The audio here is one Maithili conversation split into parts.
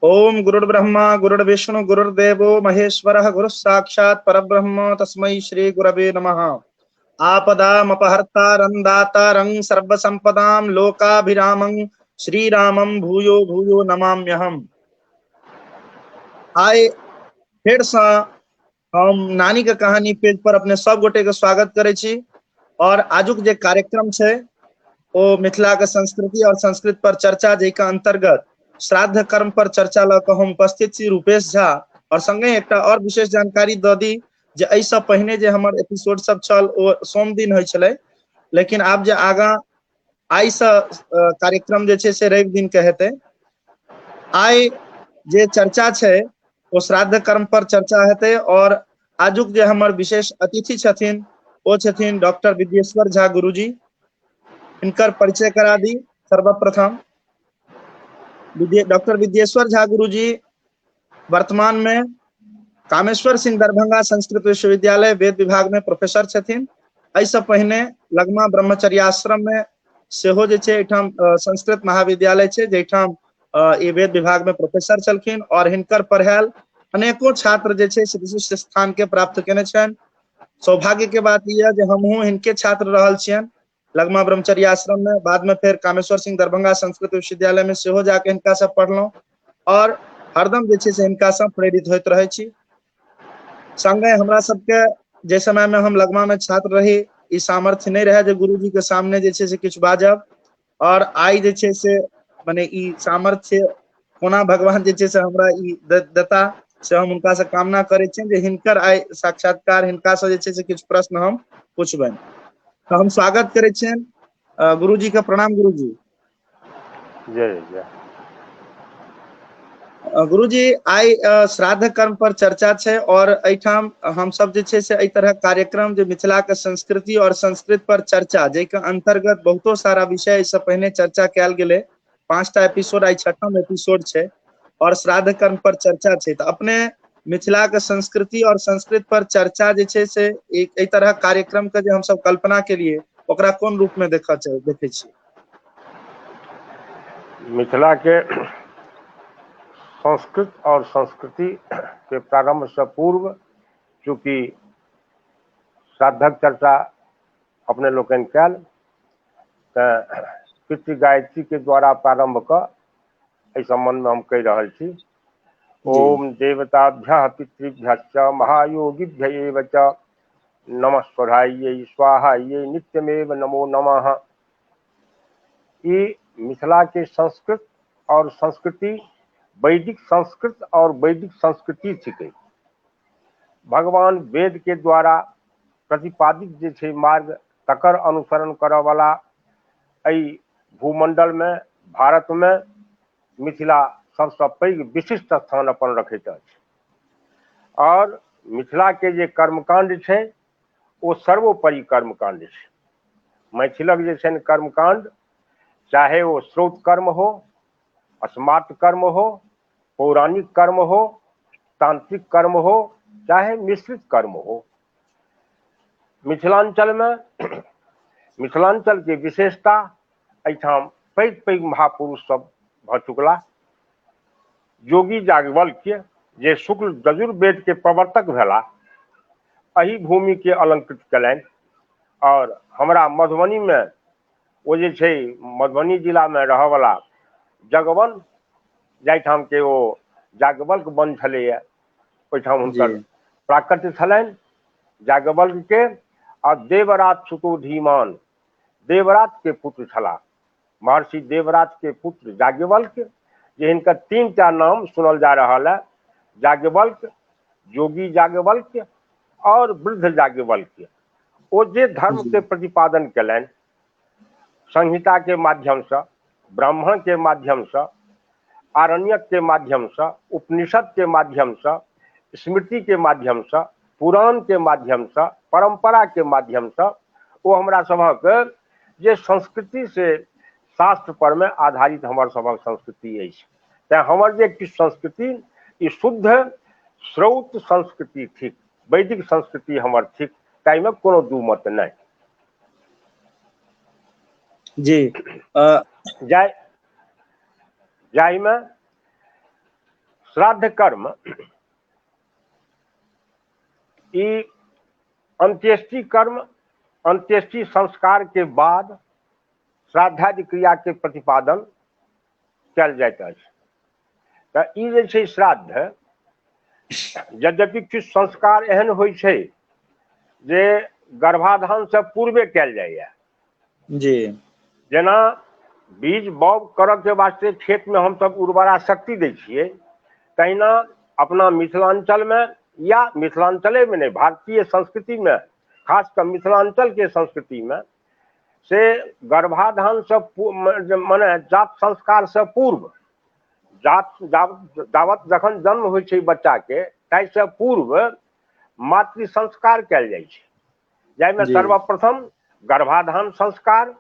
ओम गुरुर्ब्रह्मा गुरुर्विष्णु गुरुर्देवो महेश्वरः गुरुः साक्षात् परब्रह्म तस्मै श्री गुरवे नमः। आपदामपहर्तारं दातारं सर्वसंपदां लोकाभिरामं श्रीरामं भूयो भूयो नमाम्यहम्। आइ फेर से हम नानी के कहानी पेज पर अपने सब गोटे के स्वागत करै छी और आजुक जे कार्यक्रम छै ओ मिथिला के संस्कृति और संस्कृत पर चर्चा जाहिके अंतर्गत श्राद्ध कर्म पर चर्चा लऽ कऽ हम उपस्थित छी रूपेश झा। और संगे एकटा और विशेष जानकारी दऽ दी जे एहिसँ पहिने जे हमर एपिसोड सब छल ओ सोम दिन होइ छलै, लेकिन आब जे आगाँ आइसँ कार्यक्रम जे छै से रवि दिन के हेतै। आइ जे चर्चा छै ओ श्राद्ध कर्म पर चर्चा हेतै और आजुक जे हमर विशेष अतिथि छथिन ओ छथिन डॉक्टर विद्येश्वर झा गुरुजी। हिनकर परिचय करा दी सर्वप्रथम। डॉक्टर विद्येश्वर झा गुरुजी वर्तमान में कामेश्वर सिंह दरभंगा संस्कृत विश्वविद्यालय वेद विभाग में प्रोफेसर छथिन। एहिसँ पहिने लगमा ब्रह्मचर्याश्रम में सेहो जे छै एहिठाम संस्कृत महाविद्यालय छै जाहिठाम ई वेद विभाग में प्रोफेसर छलखिन और हिनकर पढ़ायल अनेको छात्र जे छै से विशिष्ट स्थान के प्राप्त केने छनि। सौभाग्य के बात ई है जे हमहूँ हिनके छात्र रहल छियनि लगमा ब्रह्मचर्याश्रम में, बाद में फेर कामेश्वर सिंह दरभंगा संस्कृत विश्वविद्यालय में सेहो जाके हिनका से पढ़लहुँ और हरदम जे छै से हिनका से प्रेरित होइत रहै छी। संगे हमरा सबके जे समय में हम लगमा में छात्र रही ई सामर्थ्य नहीं रहे जे गुरुजी के सामने जे छै से किछु बाजब और आइ जे छै से मने ई सामर्थ्य कोना भगवान जे छै से हमरा ई देता से हम हुनका से कामना करै छियनि जे हिनकर आइ साक्षात्कार हिनका से जे छै से किछु प्रश्न हम पूछबनि। तऽ हम स्वागत करै छियनि गुरुजी के। प्रणाम गुरुजी। जय जय गुरुजी। आइ श्राद्ध कर्म पर चर्चा छै और एहिठाम हम सब जे छै से एहि तरह कार्यक्रम जे मिथिला के संस्कृति और संस्कृत पर चर्चा जाहिके अंतर्गत बहुतो सारा विषय एहिसँ पहिने चर्चा कयल गेलै। 5टा एपिसोड, आइ 6ठम एपिसोड छै और श्राद्ध कर्म पर चर्चा छै। तऽ अपने मिथिला के संस्कृति और संस्कृत पर चर्चा जे छै से एहि तरह कार्यक्रम के जे हमसब कल्पना केलिए ओकरा कोन रूप में देखै छियै? मिथिला के संस्कृत और संस्कृति के प्रारंभ से पूर्व चूँकि श्राद्धक चर्चा अपने लोकनि कयल तऽ पितृ गायत्री के द्वारा प्रारंभ कऽ एहि संबंध में हम कहि रहल छी। ओम देवताभ्यः पितृभ्यश्च महायोगिभ्य एव च नमः स्वधायै स्वाहायै नित्यमेव नमो नमः। ई मिथिला के संस्कृत और संस्कृति वैदिक संस्कृत और वैदिक संस्कृति छिकै। भगवान वेद के द्वारा प्रतिपादित जे छै मार्ग तकर अनुसरण करऽ वाला एहि भूमंडल में भारत में मिथिला सबसँ पैघ विशिष्ट स्थान अपन रखैत अछि। और मिथिला के जे कर्मकांड छै ओ सर्वोपरि कर्मकांड छै। मैथिलक जे छनि कर्मकांड, चाहे ओ श्रौत कर्म हो, स्मार्त कर्म हो, पौराणिक कर्म हो, तांत्रिक कर्म हो, चाहे मिश्रित कर्म हो, मिथिलांचल में मिथिलांचल के विशेषता एहिठाम पैघ पैघ महापुरुष सब भऽ चुकला। योगी याज्ञवल्क्य जे शुक्ल यजुर्वेद के प्रवर्तक भेला, एहि भूमि के अलंकृत कयलनि। और हमरा मधुबनी में ओ जे छै मधुबनी जिला में रहऽवला जगवन जाहिठाम के ओ याज्ञवल्क्य वन छलैया ओहिठाम हुनकर प्राकट्य छलनि याज्ञवल्क्य के। आ देवरात सुतो धीमान, देवरात के पुत्र छलाह महर्षि देवरात के पुत्र याज्ञवल्क्य, जे हिनकर 3टा नाम सुनल जा रहल है, याज्ञवल्क्य, योगी याज्ञवल्क्य और वृद्ध याज्ञवल्क्य। ओ जे धर्म के प्रतिपादन कयलनि संहिता के माध्यम से, ब्राह्मण के माध्यम से, आरण्यक के माध्यम से, उपनिषद के माध्यम से, स्मृति के माध्यम से, पुराण के माध्यम से, परंपरा के माध्यम से, ओ हमरा सभक जे संस्कृति से शास्त्र पर में आधारित हमर सभक संस्कृति अछि। तें हमर जे किछु संस्कृति ई शुद्ध श्रौत संस्कृति थिक, वैदिक संस्कृति हमर थिक, ताहिमे कोनो दू मत नहि। जी। जाहिमे श्राद्ध कर्म ई अंत्येष्टि कर्म, अंत्येष्टि संस्कार के बाद श्राद्धादि क्रिया के प्रतिपादन कयल जाइत अछि। तऽ ई जे छै श्राद्ध, यद्यपि किछु संस्कार एहन होइ छै जे गर्भाधान से पूर्वे कयल जाइया जी। जेना बीज बाउग करऽ के वास्ते खेत में हमसब उर्वरा शक्ति दै छियै, तहिना अपना मिथिलांचल में या मिथिलांचले में नहि, भारतीय संस्कृति में, खास कऽ मिथिलांचल के संस्कृति में से गर्भाधान से मने जात संस्कार से पूर्व, जात जावत जखन जन्म होइ छै बच्चा के ताहिसँ पूर्व मातृ संस्कार कयल जाइ छै, जाहिमे सर्वप्रथम गर्भाधान संस्कार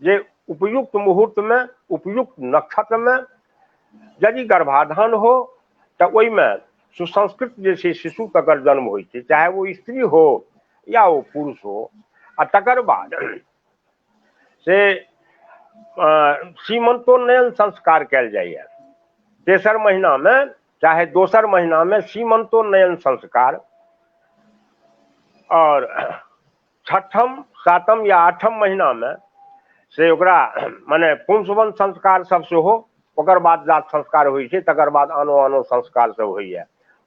जे उपयुक्त मुहूर्त में उपयुक्त नक्षत्र में यदि गर्भाधान हो तऽ ओहिमे सुसंस्कृत जे छै शिशु तकर जन्म होइ छै, चाहे ओ स्त्री हो या ओ पुरुष हो। आ तकर बाद से सीमंतोन्नयन संस्कार कयल जाइए तेसर महीनामे चाहे दोसर महीनामे सीमंतोन्नयन संस्कार, और छठम सातम या आठम महीनामे से ओकरा मने पुंसवन संस्कार सब सेहो, ओकर बाद जात संस्कार होइ छै, तकर बाद आनो आनो संस्कार सब होइए।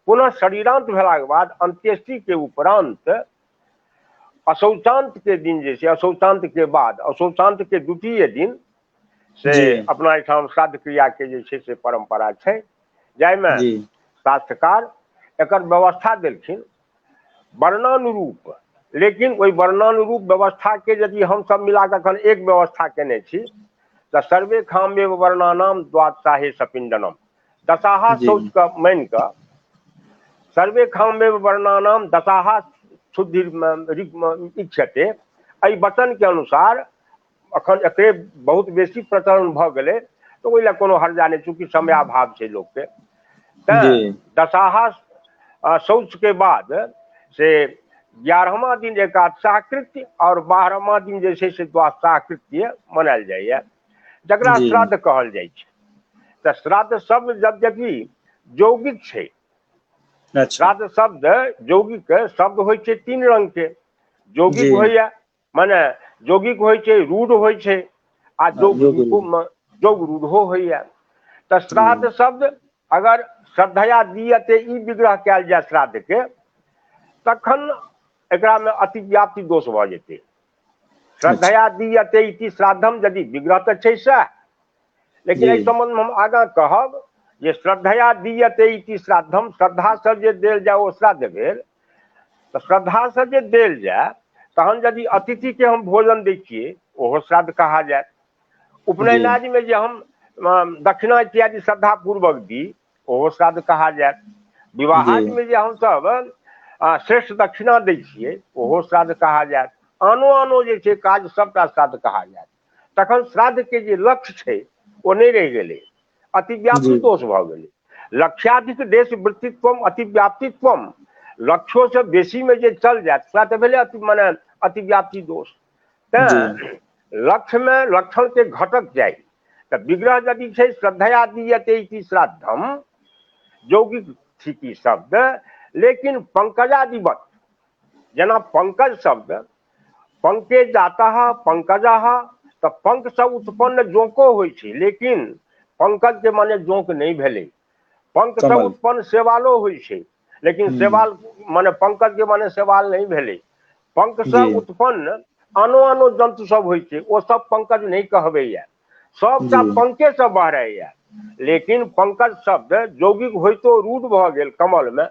पुनः शरीरांत भेलाके बाद अंत्येष्टि के उपरांत अशौचांत के दिन जे छै, अशौचांत के बाद अशौचांत के द्वितीय दिन से अपना एहिठाम श्राद्ध क्रिया के जे छै से परंपरा छै, जाहिमे शास्त्रकार एकर व्यवस्था देलखिन वर्णानुरूप। लेकिन ओहि वर्णानुरूप व्यवस्था के यदि हम सब मिला कऽ एखन एक व्यवस्था केने छी तऽ सर्वे खामेव वर्णानाम द्वादशाहे सपिंडनम, दशाहा शौच के मानि कऽ सर्वे खामेव वर्णानाम दशाहा शुद्धि इच्छते, एहि वचन के अनुसार अखन एकरे बहुत बेसी प्रचलन भऽ गेलै, तऽ ओहि लए कोनो हर्जा नहि, चूँकि समयाभाव छै लोकके। तैं दशाहा शौच के बाद से 11वां दिन एकादशाह कृत्य और 12वां दिन जे छै से द्वादशाह कृत्य मनायल जाइए, जकरा श्राद्ध कहल जाइ छै। तऽ श्राद्ध शब्द यद्यपि यौगिक छै, श्राद्ध शब्द यौगिक शब्द होइ छै तीन रंग के, यौगिक होइए मने यौगिक होइ छै, रूढ़ होइ छै, आ यौग रूढ़ो होइए। तऽ श्राद्ध शब्द अगर श्रद्धया दीयते ई विग्रह कयल जाय श्राद्ध के, तखन एकरा में अतिव्याप्ति दोष भऽ जेतै। श्रद्धया दीयते इति श्राद्धम यदि विग्रह तऽ छै सएह, लेकिन एहि सम्बन्ध में हम आगाँ कहब जे श्रद्धया दीयते इति श्राद्धम, श्रद्धा से जे देल जाय ओ श्राद्ध भेल। तऽ श्रद्धा से जे देल जाय तहन यदि अतिथि के हम भोजन दै छियै ओहो श्राद्ध कहा जायत। उपनयनादि में जे हम दक्षिणा इत्यादि श्रद्धा पूर्वक दी ओहो श्राद्ध कहा जायत। विवाहादि में जे हमसब श्रेष्ठ दक्षिणा दै छियै ओहो श्राद्ध कहा जायत। आनो आनो जे छै काज सबटा श्राद्ध कहा जायत। तखन श्राद्ध के जे लक्ष्य छै ओ नहि रहि गेलै, अतिव्याप्ति दोष भऽ गेलै। लक्ष्याधिक देश वृत्तित्वम अतिव्याप्तित्वम, लक्ष्यो से बेसी में जे चल जायत सएह तऽ भेलै अति मने अतिव्याप्ति दोष। तैं लक्ष्य में लक्षण के घटक चाही। तऽ विग्रह यदि छै श्रद्धया दीयते इति श्राद्धम, यौगिक थिक ई शब्द, लेकिन पंकजादिवत, जेना पंकज शब्द पंके जाता पंकजा, तऽ पंक से उत्पन्न जोंको होइ छै, लेकिन पंकज के माने जोंक नहि भेलै। पंक से उत्पन्न सेवालो होइ छै, लेकिन सेवाल माने पंकज के माने सेवाल नहि भेलै। पंक से उत्पन्न आनो आनो जन्तु सब होइ छै, ओ सब पंकज नहि कहबैया, सबटा पंके से बहराइया। लेकिन पंकज शब्द यौगिक होइतो रूढ़ भऽ गेल कमल में।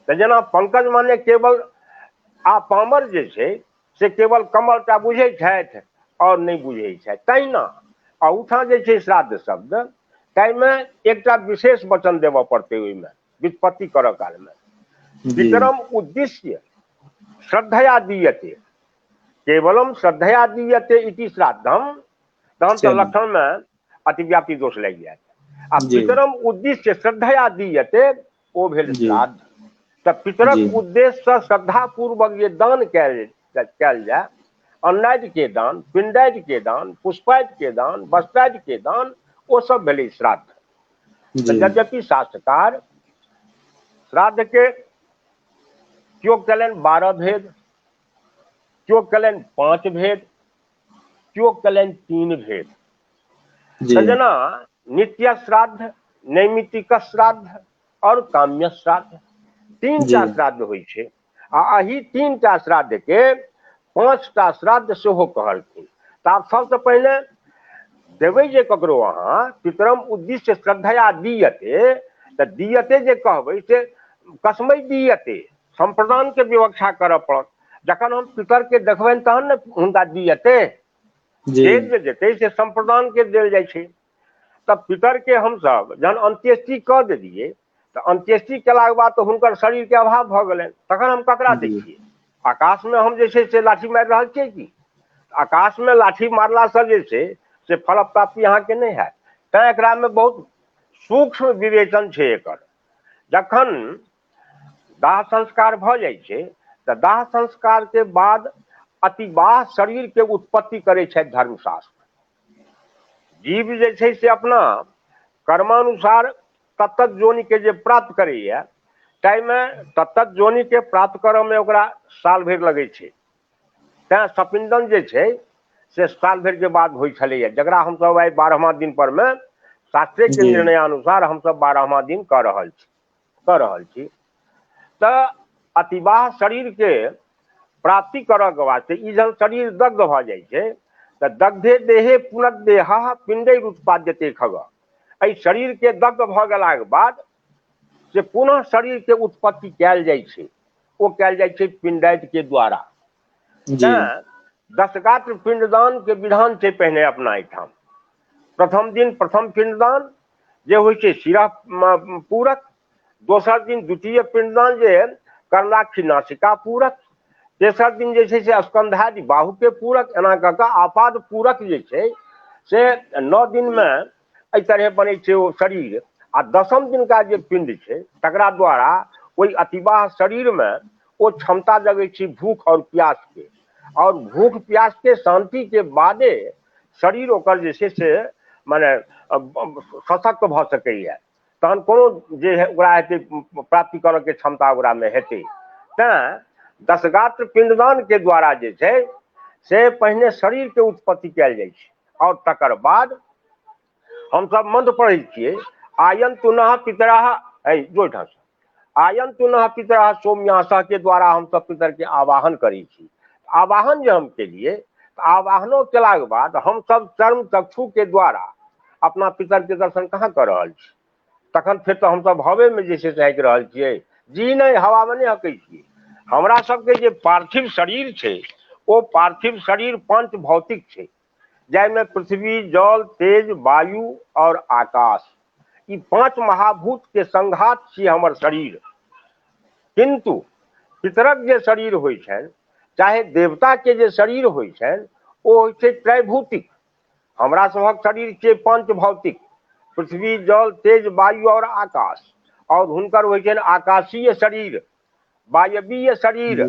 तऽ जेना पंकज माने केवल आ पामर जे छै से केवल कमल टा बुझै छथि आओर नहि बुझै छथि, तहिना अहुठाम जे छै श्राद्ध शब्द ताहिमे एकटा विशेष वचन देबऽ पड़तै ओहिमे व्युत्पत्ति करऽ कालमे। विक्रम उद्देश्य श्रद्धया दीयते, केवलम श्रद्धया दीयते इति श्राद्धम, तहन तऽ लक्षण में अतिव्याप्ति दोष लागि जायत। आ पितरम उद्देश्य श्रद्धया दीयते ओ भेल श्राद्ध। तऽ पितरक उद्देश्य से श्रद्धा पूर्वक जे दान कयल जाय, अन्नादि के दान, पिंडादि के दान, पुष्पादि के दान, वस्त्रादि के दान, ओ सब भेलै श्राद्ध। तऽ यद्यपि शास्त्रकार श्राद्ध के केओ केलनि 12 भेद, केओ केलनि 5 भेद, केओ केलनि 3 भेद। तऽ जेना नित्य श्राद्ध, नैमित्तिक श्राद्ध और काम्य श्राद्ध, 3टा श्राद्ध होइ छै। आ एहि 3टा श्राद्ध के 5टा श्राद्ध सेहो कहलखिन। तऽ आब सबसँ पहिने देबै जे ककरो अहाँ पितरम उद्देश्य श्रद्धया दीयते, तऽ दीयते जे कहबै से कसमै दीयते, सम्प्रदान के विवक्षा करऽ पड़त। जखन हम पितर के देखबनि तहन ने हुनका दीयते, देल जे जेतै से सम्प्रदान के देल जाइ छै। तऽ पितर के हमसब जहन अंत्येष्टि कऽ देलियै तऽ अंत्येष्टि केलाके बाद तऽ हुनकर शरीर के अभाव भऽ गेलनि, तखन हम ककरा दै छियै? आकाश में हम जे छै से लाठी मारि रहल छियै की? आकाश में लाठी मारलासँ जे छै से फल प्राप्ति अहाँके नहि हैत। तैँ एकरामे बहुत सूक्ष्म विवेचन छै एकर। जखन दाह संस्कार भऽ जाइ छै तऽ दाह संस्कार के बाद अतिवाह शरीर के उत्पत्ति करै छथि धर्मशास्त्र। जीव जे छै से अपना कर्मानुसार तत्त जोनि के जे प्राप्त करैया ताहिमे तत्त जोनि के प्राप्त करऽ मे ओकरा साल भरि लगै छै। तैँ सपिंडन जे छै से साल भरि के बाद होइ छलैया, जकरा हमसब आइ 12वां दिन पर मे शास्त्रीय निर्णयानुसार हमसब 12वां दिन कऽ रहल छी। तऽ अतिवाह शरीर के प्राप्ति करऽ के वास्ते ई जहन शरीर दग्ध भऽ जाइ छै तऽ दग्धे देहे पुनर्देहा पिंडे उत्पाद्यते खग। एहि शरीर के दग्ध भऽ गेलाके बाद से पुनः शरीर के उत्पत्ति कयल जाइ छै, ओ कयल जाइ छै पिंडाइत के द्वारा। तैँ दशगात्र पिंडदान के विधान छै पहिने अपना एहिठाम। प्रथम दिन प्रथम पिंडदान जे होइ छै शिरा पूरक, दोसर दिन द्वितीय पिंडदान जे कर्णाक्षी नासिका पूरक, तेसर दिन जे छै से स्कंधादि बाहु के पूरक, एना कऽ कऽ आपाद पूरक जे छै से 9 दिनमे एहि तरहे बनै छै ओ शरीर। आ 10म दिनका जे पिंड छै तकरा द्वारा ओहि अतिवाह शरीरमे ओ क्षमता जगै छै भूख और प्यास के, और भूख प्यास के शांति के बादे शरीर ओकर जे छै से माने सशक्त भऽ सकैया, तहन कोनो जे ओकरा हेतै प्राप्ति करऽ के क्षमता ओकरामे हेतै। तैँ दशगात्र पिंडदान के द्वारा जे छै से पहिने शरीर के उत्पत्ति कयल जाइ छै और तकर बाद हमसब मंत्र पढ़ै छियै आयन तुनः पितराह, जोठाम आयन तुनः पितराह सौम्यासह के द्वारा हमसब पितर के आवाहन करै छी। आवाहन जे हम केलियै तऽ आवाहनो केलाके बाद हमसब चर्म चक्षु के द्वारा अपना पितर के दर्शन कहाँ कऽ रहल छी? तखन फेर तऽ हमसब हवेमे जे छै से हकि रहल छियै। जी नहि, हवामे नहि हकै छियै। हमरा सबके जे पार्थिव शरीर छै ओ पार्थिव शरीर पंच भौतिक छै, जाहिमे पृथ्वी, जल, तेज, वायु और आकाश, ई 5 महाभूत के संघात छियै हमर शरीर। किंतु पितरक जे शरीर होइ छनि, चाहे देवता के जे शरीर होइ छनि, ओ होइ छै त्रैभूतिक। हमरा सभक शरीर छै पंच भौतिक, पृथ्वी, जल, तेज, वायु और आकाश, और हुनकर होइ छनि आकाशीय शरीर, वायवीय शरीर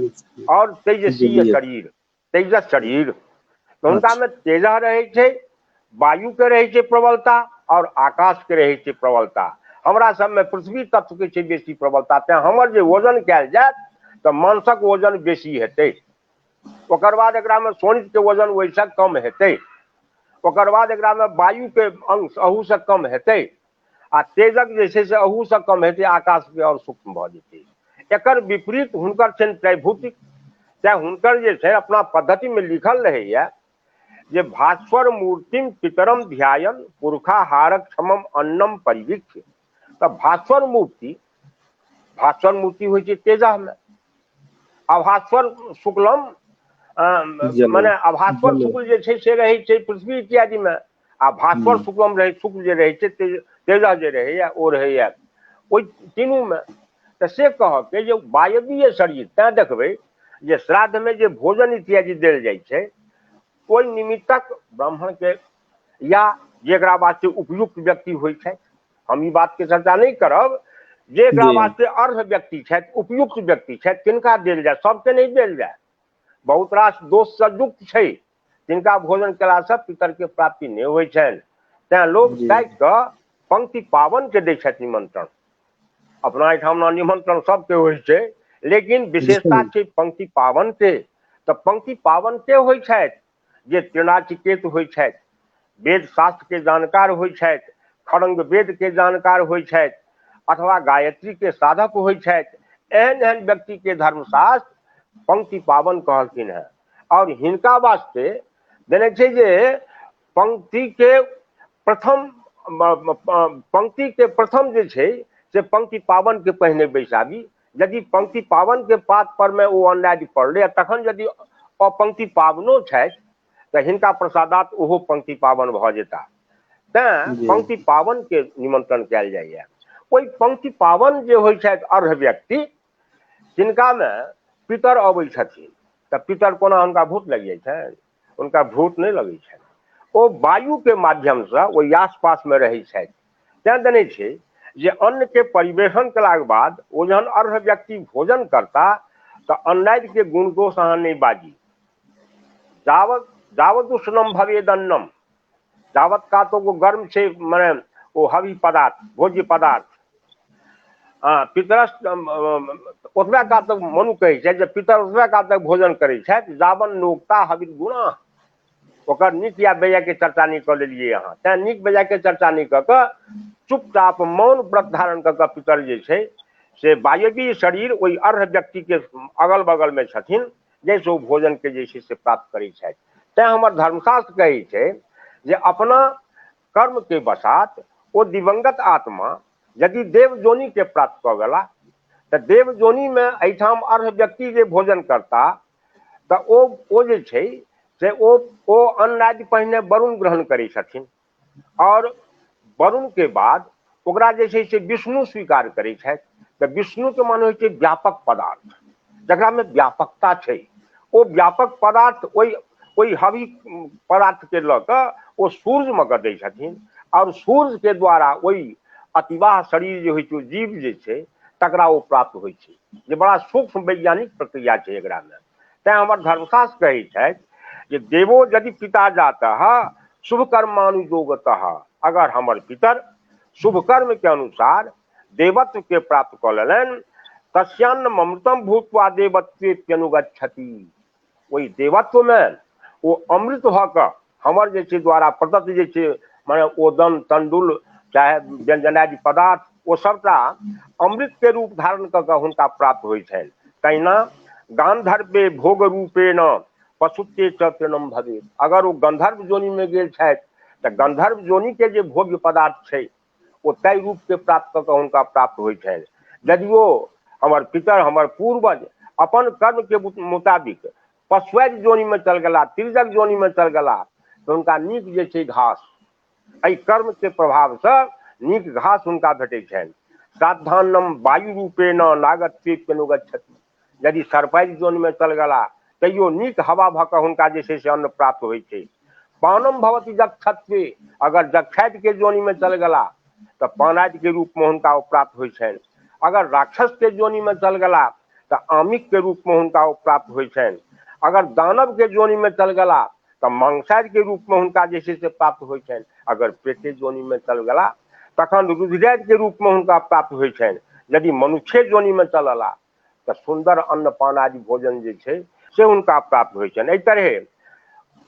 और तेजसीय शरीर, तेजस शरीर। तऽ हुनका मे तेज रहै छै, वायु के रहै छै प्रबलता और आकाश के रहै छै प्रबलता। हमरा सबमे पृथ्वी तत्व के छै बेसी प्रबलता, तैं हमर जे वजन कयल जायत तऽ मांसक वजन बेसी हेतै, ओकर बाद एकरामे शोणित के वजन ओहिसँ कम हेतै, ओकर बाद एकरामे वायु के अंश अहूसँ कम हेतै आ तेजक जे छै से अहूसँ कम हेतै, आकाश के और सूक्ष्म भऽ जेतै। एकर विपरीत हुनकर छनि त्रैभूतिक। तैं हुनकर जे छै अपना पद्धतिमे लिखल रहैया जे भास्वर मूर्तिम पितरम ध्यायन पुरखाहारक क्षमम अन्नम परिवीक्ष्य। तऽ भास्वर मूर्ति, भास्वर मूर्ति होइ छै तेजहमे, अभास्वर शुक्लम माने अभास्वर शुक्ल जे छै से रहै छै पृथ्वी इत्यादिमे, आ भास्वर शुक्लम रहै, शुक्ल जे रहै छै तेजह जे रहैया ओ रहैया ओहि तीनूमे। तऽ से कहब जे वायवीय शरीर, तैँ देखबै जे श्राद्धमे जे भोजन इत्यादि देल जाइ छै ओहि निमित्तक ब्राह्मणके या जेकरा वास्ते उपयुक्त व्यक्ति होइ छथि, हम ई बातके चर्चा नहि करब, जेकरा वास्ते अर्ध व्यक्ति छथि, उपयुक्त व्यक्ति छथि, तिनका देल जाय, सबके नहि देल जाय। बहुत रास दोषसँ युक्त छै तिनका भोजन केलासँ पितरके प्राप्ति नहि होइ छनि, तैँ लोक ताकि कऽ पंक्ति पावन के दै छथि निमंत्रण। अपना एहिठाम निमंत्रण सबके होइ छै, लेकिन विशेषता छै पंक्ति पावन के। तऽ पंक्ति पावन के होइ छथि? जे त्रिनाचिकेत होइ छथि, वेद शास्त्र के जानकार होइ छथि, खड़ंग वेद के जानकार होइ छथि, अथवा गायत्री के साधक होइ छथि। एहन एहन व्यक्ति के धर्मशास्त्र पंक्ति पावन कहलखिन हेँ। और हिनका वास्ते देने छै जे पंक्ति के प्रथम, पंक्ति के प्रथम जे छै से पंक्ति पावन के पहिने बैसाबी। यदि पंक्ति पावन के पात पर में ओ अन्नादि पड़लै, तखन यदि अपंक्ति पावनो छथि तऽ हिनका प्रसादात ओहो पंक्ति पावन भऽ जेता। तैं पंक्ति पावन के निमंत्रण कयल जाइए। ओहि पंक्ति पावन जे होइ छथि अर्घ व्यक्ति, तिनकामे पितर अबै छथिन। तऽ पितर कोना हुनका भूत लागि जाइ छनि? हुनका भूत नहि लगै छनि, ओ वायुके माध्यमसँ ओहि आसपासमे रहै छथि। तैं देने छै जे अन्नके परिवेषण केलाके बाद ओ जहन अर्घ व्यक्ति भोजन करता तऽ अन्नादिके गुण दोष अहाँ नहि बाजी। जावत जावत उष्णम भवेदन्नम, जावत का तो वो गर्म छै, मने ओ हवि पदार्थ, भोज्य पदार्थ, पितरस ओतबे काल तक मनु कहै छै जे पितर ओतबे काल तक भोजन करै छथि जावन नोकता हविर गुणा। ओकर नीक या बेजायके चर्चा नहि कऽ लेलियै अहाँ, तैँ नीक बेजायके चर्चा नहि कऽ कऽ चुपचाप मौन व्रत धारण कऽ कऽ पितर जे छै से वायवीय शरीर ओहि अर्घ व्यक्तिके अगल बगलमे छथिन, जाहिसँ ओ भोजनके जे छै से प्राप्त करै छथि। तैँ हमर धर्मशास्त्र कहै छै जे अपना कर्मके वशात ओ दिवंगत आत्मा यदि देवजोनीके प्राप्त कऽ गेला तऽ देवजोनीमे एहिठाम अर्घ व्यक्ति जे भोजन करता तऽ ओ जे छै से ओ अन्न आदि पहिने वरुण ग्रहण करै छथिन, और वरुणके बाद ओकरा जे छै से विष्णु स्वीकार करै छथि। तऽ विष्णुके मन होइ छै व्यापक पदार्थ, जकरामे व्यापकता छै। ओ व्यापक पदार्थ ओहि ओहि हवि पदार्थके लऽ कऽ ओ सूर्यमे कऽ दै छथिन, आओर सूर्यके द्वारा ओहि अतिवाह शरीर जे होइ छै, ओ जीव जे छै तकरा ओ प्राप्त होइ छै। जे बड़ा सूक्ष्म वैज्ञानिक प्रक्रिया छै एकरामे। तैँ हमर धर्मशास्त्र कहै छथि जे देवो यदि पिता जातः शुभ कर्मानुयोगतः, अगर हमर पितर शुभ कर्म के अनुसार देवत्व के प्राप्त कऽ लेलनि, तस्यान्न अमृतम भूत्वा देवत्वेप्यनुगच्छति, ओहि देवत्वमे ओ अमृत भऽ कऽ हमर जे छै द्वारा प्रदत्त जे छै, माने ओदन तंडुल चाहे व्यंजनादि पदार्थ, ओ सबटा अमृत के रूप धारण कऽ कऽ हुनका प्राप्त होइ छनि। तहिना गांधर्वे भोग रूपेण पशुत्वे च तृणम भवेत्, अगर ओ गंधर्व जोनीमे गेल छथि तऽ गंधर्व जोनीके जे भोग्य पदार्थ छै ओ ताहि रूपके प्राप्त कऽ कऽ हुनका प्राप्त होइ छनि। यदि ओ हमर पितर, हमर पूर्वज अपन कर्मके मुताबिक पशुआदि जोनीमे चल गेला, तिर्यक जोनीमे चल गेला, तऽ हुनका नीक जे छै घास, एहि कर्मके प्रभावसँ नीक घास हुनका भेटै छनि। श्राद्धान्नम वायु रूपेण नागत्वेप्यनुगच्छति, यदि सर्पादि जोनीमे चल गेला तैयो नीक हवा भऽ कऽ हुनका जे छै से अन्न प्राप्त होइ छै। पानम भवति जक्षत्वे, अगर जक्षादिके जोनीमे चल गेला तऽ पानादिके रूपमे हुनका ओ प्राप्त होइ छनि। अगर राक्षसके जोनीमे चल गेला तऽ आमिकके रूपमे हुनका ओ प्राप्त होइ छनि। अगर दानवके जोनीमे चल गेला तऽ मांसादिके रूपमे हुनका जे छै से प्राप्त होइ छनि। अगर प्रेते जोनीमे चल गेला तखन रुधिरादिके रूपमे हुनका प्राप्त होइ छनि। यदि मनुष्य जोनीमे चलला तऽ सुन्दर अन्न पान आदि भोजन जे छै से हुनका प्राप्त होइ छनि। एहि तरहे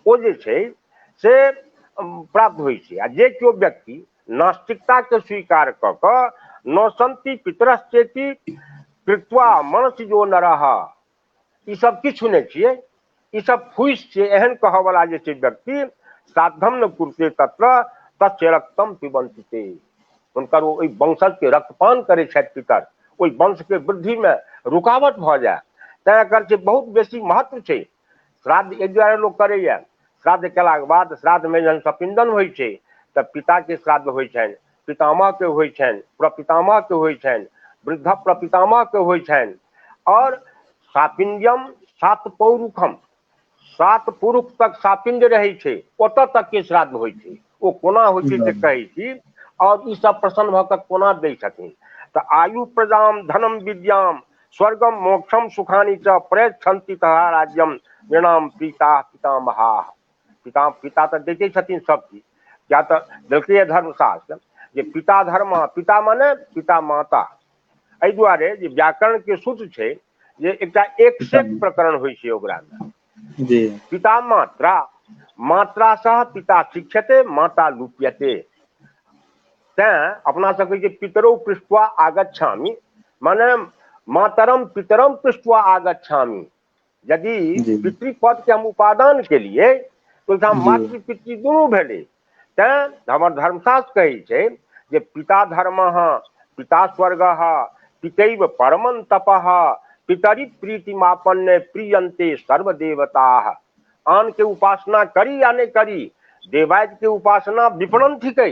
ओ जे छै से प्राप्त होइ छै। आ जे केओ व्यक्ति नास्तिकताके स्वीकार कऽ कऽ न सन्ति पितरश्चेति कृत्वा मनसि जो नरः, ई सब किछु नहि छियै, ई सब फूसि छियै, एहन कहऽवला जे छै व्यक्ति श्राद्धम न कुरुते तत्र तस्य रक्तम पिबन्ति ते, हुनकर ओहि वंशजके रक्तपान करै छथि पितर, ओहि वंशके वृद्धिमे रुकावट भऽ जाय। तैँ एकर छै बहुत बेसी महत्व छै। श्राद्ध एहि दुआरे लोक करैए, श्राद्ध केलाके बाद श्राद्धमे जहन सपिंडन होइ छै तऽ पिताके श्राद्ध होइ छनि, पितामहके होइ छनि, प्रपितामहके होइ छनि, वृद्ध प्रपितामहके होइ छनि, आओर सापिंड्यम सात पौरुखम, सात पुरुख तक सापिंड रहै छै, ओतऽ तकके श्राद्ध होइ छै। ओ कोना होइ छै से कहै छी। आओर ई सब प्रसन्न भऽ कऽ कोना दै छथिन तऽ आयु प्रजाम धनम विद्याम स्वर्गम मोक्षम सुखानि च प्रयच्छन्ति तथा राज्यम नृणाम प्रीता पितामहा। पिता पिता तऽ दैते छथिन सब चीज, या तऽ देलकैए धर्मशास्त्र जे पिता धर्म, पिता माने पिता माता। एहि दुआरे जे व्याकरण के सूत्र छै जे एकटा एक सेक प्रकरण होइ छै ओकरामे जी। पिता मात्रा, मात्रा सह पिता शिक्षते माता लुप्यते। तैं अपना सब कहै छै पितरौ पृष्ठवा आगच्छामि, माने मातरम पितरम पृष्ठवा आगच्छामि। यदि पितृपद के हम उपादान के लिए तो ओहिठाम मातृ पितृ दुनू भेलै। तैं हमर धर्मशास्त्र कहै छै जे पिता धर्म पिता स्वर्ग पितैव परमं तपः पितरि प्रीतिमापन्ने प्रियन्ते सर्वदेवताः। आन के उपासना करी या नहि करी, देवायत के उपासना विपणन थिकै,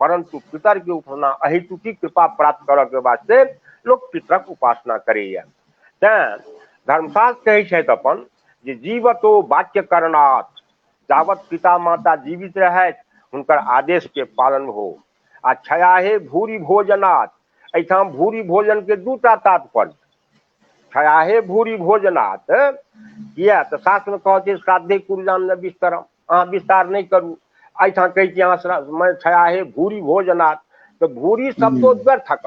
परंतु पितर के उपासना अहेतुकी कृपा प्राप्त करऽ के वास्ते लोक पितरक उपासना करैया। तैं धर्मशास्त्र कहै छथि अपन जे जीवतो वाक्य करणात्, जावत पिता माता जीवित रहथि हुनकर आदेश के पालन हो। आ छयाहे भूरि भोजनात्, एहिठाम भूरि भोजन के दूटा तात्पर्य, छयाहे भूरि भोजनात् किया तऽ शास्त्र मे कहै छै श्राद्धे कुरुजान न विस्तरम, अहाँ विस्तार नहि करू। एहिठाम कहै छी अहाँ छयाहे भूरि भोजनात्, तऽ भूरि शब्दो व्यर्थक,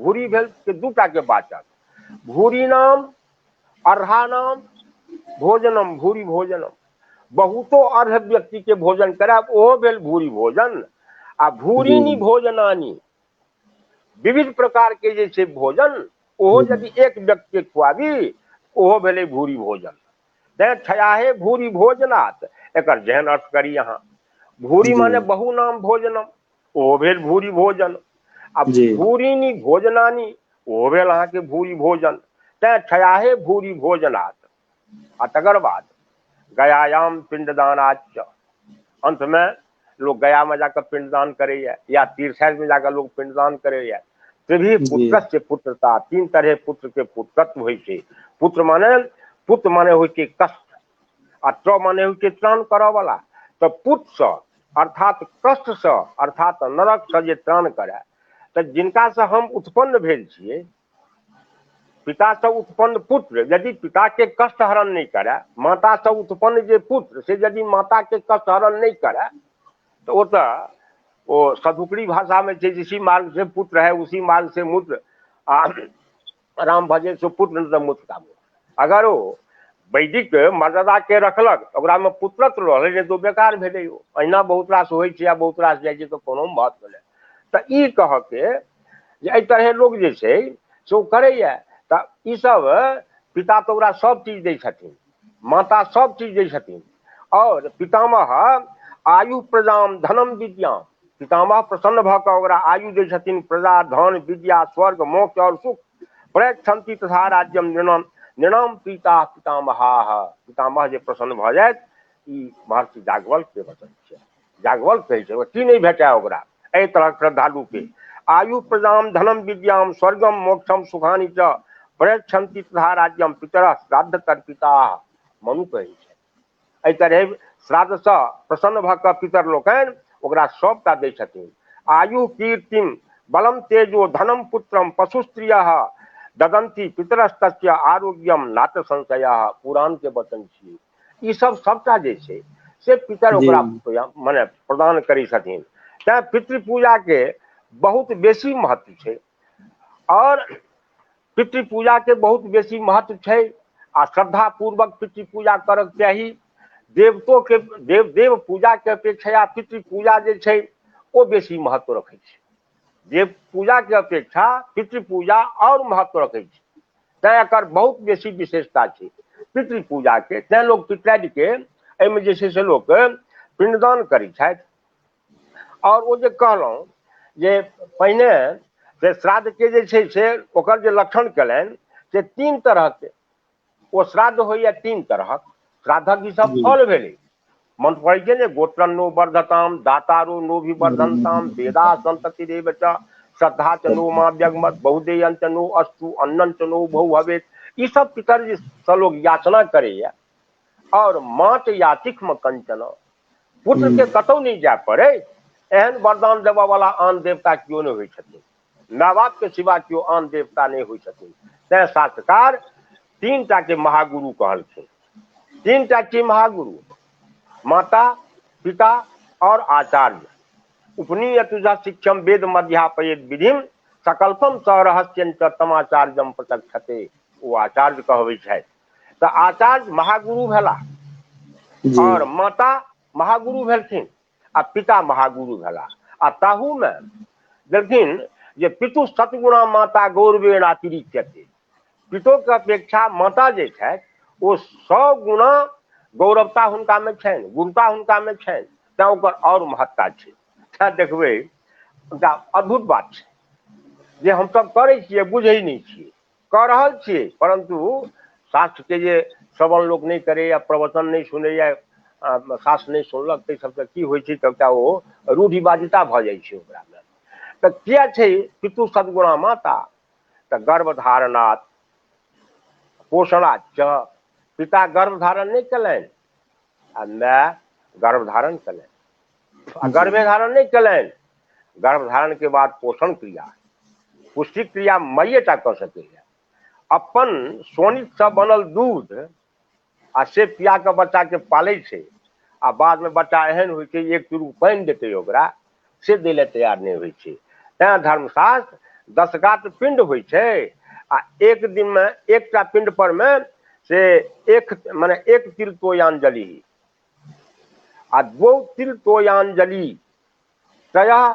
भूरि भेल के दूटा के वाचक, भूरि नाम अर्हा नाम भोजनम भूरि भोजनम। बहुतो अर्ह व्यक्ति के भोजन करायब ओहो भेल भूरि भोजन। आ भूरिनी भोजनानी, विविध प्रकार के जे छै भोजन, ओहो यदि एक व्यक्ति के खुआबी ओहो भेलै भूरि भोजन। तैं छयाहे भूरि भोजनात्, एकर जेहन अर्थ करी अहाँ, भूरि माने बहु नाम भोजनम, ओहो भेल भूरि भोजन। आ भूरिनी भोजनानी ओहो भेल अहाँके भूरि भोजन। तैं छयाहे भूरि भोजनात्। आ तकर बाद गयायाम पिंडदानाच्च, अंतमे लोग गया में जाकर पिंडदान करैया या तीर्थाज में जाकर लोग पिंडदान करैया। त्रिभी पुत्रस्य पुत्रता, तीन तरह पुत्र के पुत्रत्व होइ छै। पुत्र माने होइ छै कष्ट, आ त्र माने होइ छै त्राण करऽ वाला। तऽ पुत्रसँ अर्थात कष्टसँ अर्थात नरकसँ जे त्राण करय, तऽ जिनकासँ हम उत्पन्न भेल छियै, पितासँ उत्पन्न पुत्र यदि पिताके कष्ट हरण नहि करय, मातासँ उत्पन्न जे पुत्र से यदि माताके कष्ट हरण नहि करय, तऽ ओ तऽ ओ सदुकड़ी भाषामे छै जिसी मार्ग से पुत्र है उसी मार्ग से मूत्र, आ राम भजे सो पुत्र तऽ मूत्र का मूत्र। अगर ओ वैदिक मर्यादाके रखलक ओकरामे पुत्रत्व रहलै, नहि तऽ बेकार भेलै। ओ अहिना बहुत रास होइ छै आ बहुत रास जाइ छै तऽ कोनो महत्व नहि। तऽ ई कहऽके जे एहि तरहे लोक जे छै से ओ करैया। तऽ ईसब पिता तऽ ओकरा सब चीज दै छथिन, माता सब चीज दै छथिन, और पितामह आयु प्रजाम धनम विद्याम, पितामह प्रसन्न भऽ कऽ ओकरा आयु दै छथिन, प्रजा धन विद्या स्वर्ग मोक्ष और सुख। प्रयच्छन्ति तथा राज्यम नृणाम नृणाम पिता पितामहाः, पितामह जे प्रसन्न भऽ जायत, ई महर्षि जागवल्क के वचन छै। जागवल्क कहै छै की नहि भेटय ओकरा एहि तरहक श्रद्धालु के। आयु प्रजाम धनम विद्याम स्वर्गम मोक्षम सुखानि च प्रयच्छन्ति तथा राज्यम पितरः श्राद्ध तर्पिता, मनु कहै छै। एहि तरहे श्राद्धसँ प्रसन्न भऽ कऽ पितर लोकनि ओकरा सबटा दै छथिन। आयु कीर्तिम बलम तेजो धनम पुत्रम पशु स्त्रियः ददंती पितरस्तस्य आरोग्यम नात संशयः, पुराण के वचन छियै। ई सब सबटा जे छै से पितर ओकरा मने प्रदान करै छथिन। तैं पितृ पूजा के बहुत बेसी महत्व छै, और पितृ पूजा के बहुत बेसी महत्व छै। आ श्रद्धा पूर्वक पितृ पूजा करक चाही। देवतो के देव देव पूजा के अपेक्षा पितृ पूजा जे छै ओ बेसी महत्व रखै छै। देव पूजा के अपेक्षा पितृ पूजा और महत्व रखै छै। तैं एकर बहुत बेसी विशेषता छै पितृ पूजा के। तैं लोक पितरादि के एहिमे जे छै से लोक पिंडदान करै छथि। और ओ जे कहलहुँ जे पहिने से श्राद्ध के जे छै से ओकर जे लक्षण केलनि से तीन तरहके ओ श्राद्ध होइया, तीन तरहक श्राद्धक ई सब फल भेलै। मंत्र पढ़ै छियै ने, गोत्रन्नो वर्धताम दातारो नो भी वर्धनताम वेदा संतति रेव च श्रद्धा च नो मा व्यग्मत बहुदेयं च नो अस्तु अन्नं च नो बहु भवेत। ई सब पितर जे सँ लोक याचना करैया। और मात याचिक म कंचन, पुत्र के कतौ नहि जाय पड़े एहन वरदान देबऽ वाला आन देवता केओ नहि होइ छथिन। माय बाप के सिवा केओ आन देवता नहि होइ छथिन। तैं शास्त्रकार तीन टा के महागुरु कहलखिन। तीन टा के महागुरु, माता पिता और आचार्य। उपनीयतुजा शिक्षम वेद मध्यापयेत विधिम सकल्पम सहरहस्यं च तमाचार्यम प्रचक्षते। ओ आचार्य कहबै छथि। तऽ आचार्य महागुरु भेला और माता महागुरु भेलखिन आ पिता महागुरु भेला। आ ताहूमे देलखिन जे पितु सतगुणा माता गौरवेण अतिरिच्यते। पितोके अपेक्षा माता जे छथि ओ 100 गुणा गौरवता हुनकामे छनि, गुरुता हुनकामे छनि, तैँ ओकर आओर महत्ता छै। तैँ देखबै एकटा अद्भुत बात छै जे हमसभ करै छियै, बुझै नहि छियै, कऽ रहल छियै, परन्तु शास्त्रके जे श्रवण लोक नहि करैए, प्रवचन नहि सुनैए, शास्त्र नहि सुनलक, ताहि सबसँ की होइ छै तऽ एकटा ओ रूढ़िवादिता भऽ जाइ छै ओकरामे। तऽ किया छै पितु सद्गुणा माता? तऽ गर्भधारणात् पोषणाच्च। पिता गर्भ धारण नहि कयलनि आ माय गर्भ धारण कयलनि, आ गर्भे धारण नहि कयलनि, गर्भ धारण के बाद पोषण क्रिया, पुष्टि क्रिया माइएटा कऽ सकैए। अपन शोणितसँ बनल दूध आ से पिया कऽ बच्चाके पालै छै, आ बादमे बच्चा एहन होइ छै एक चुरुक पानि देतै ओकरा से दै लए तैयार नहि होइ छै। तैँ धर्मशास्त्र 10 गात पिंड होइ छै आ एक दिनमे एकटा पिंड पर मे से एक माने एक तिल तोयांजलि आ 2 तिल तोयांजलि त्रयः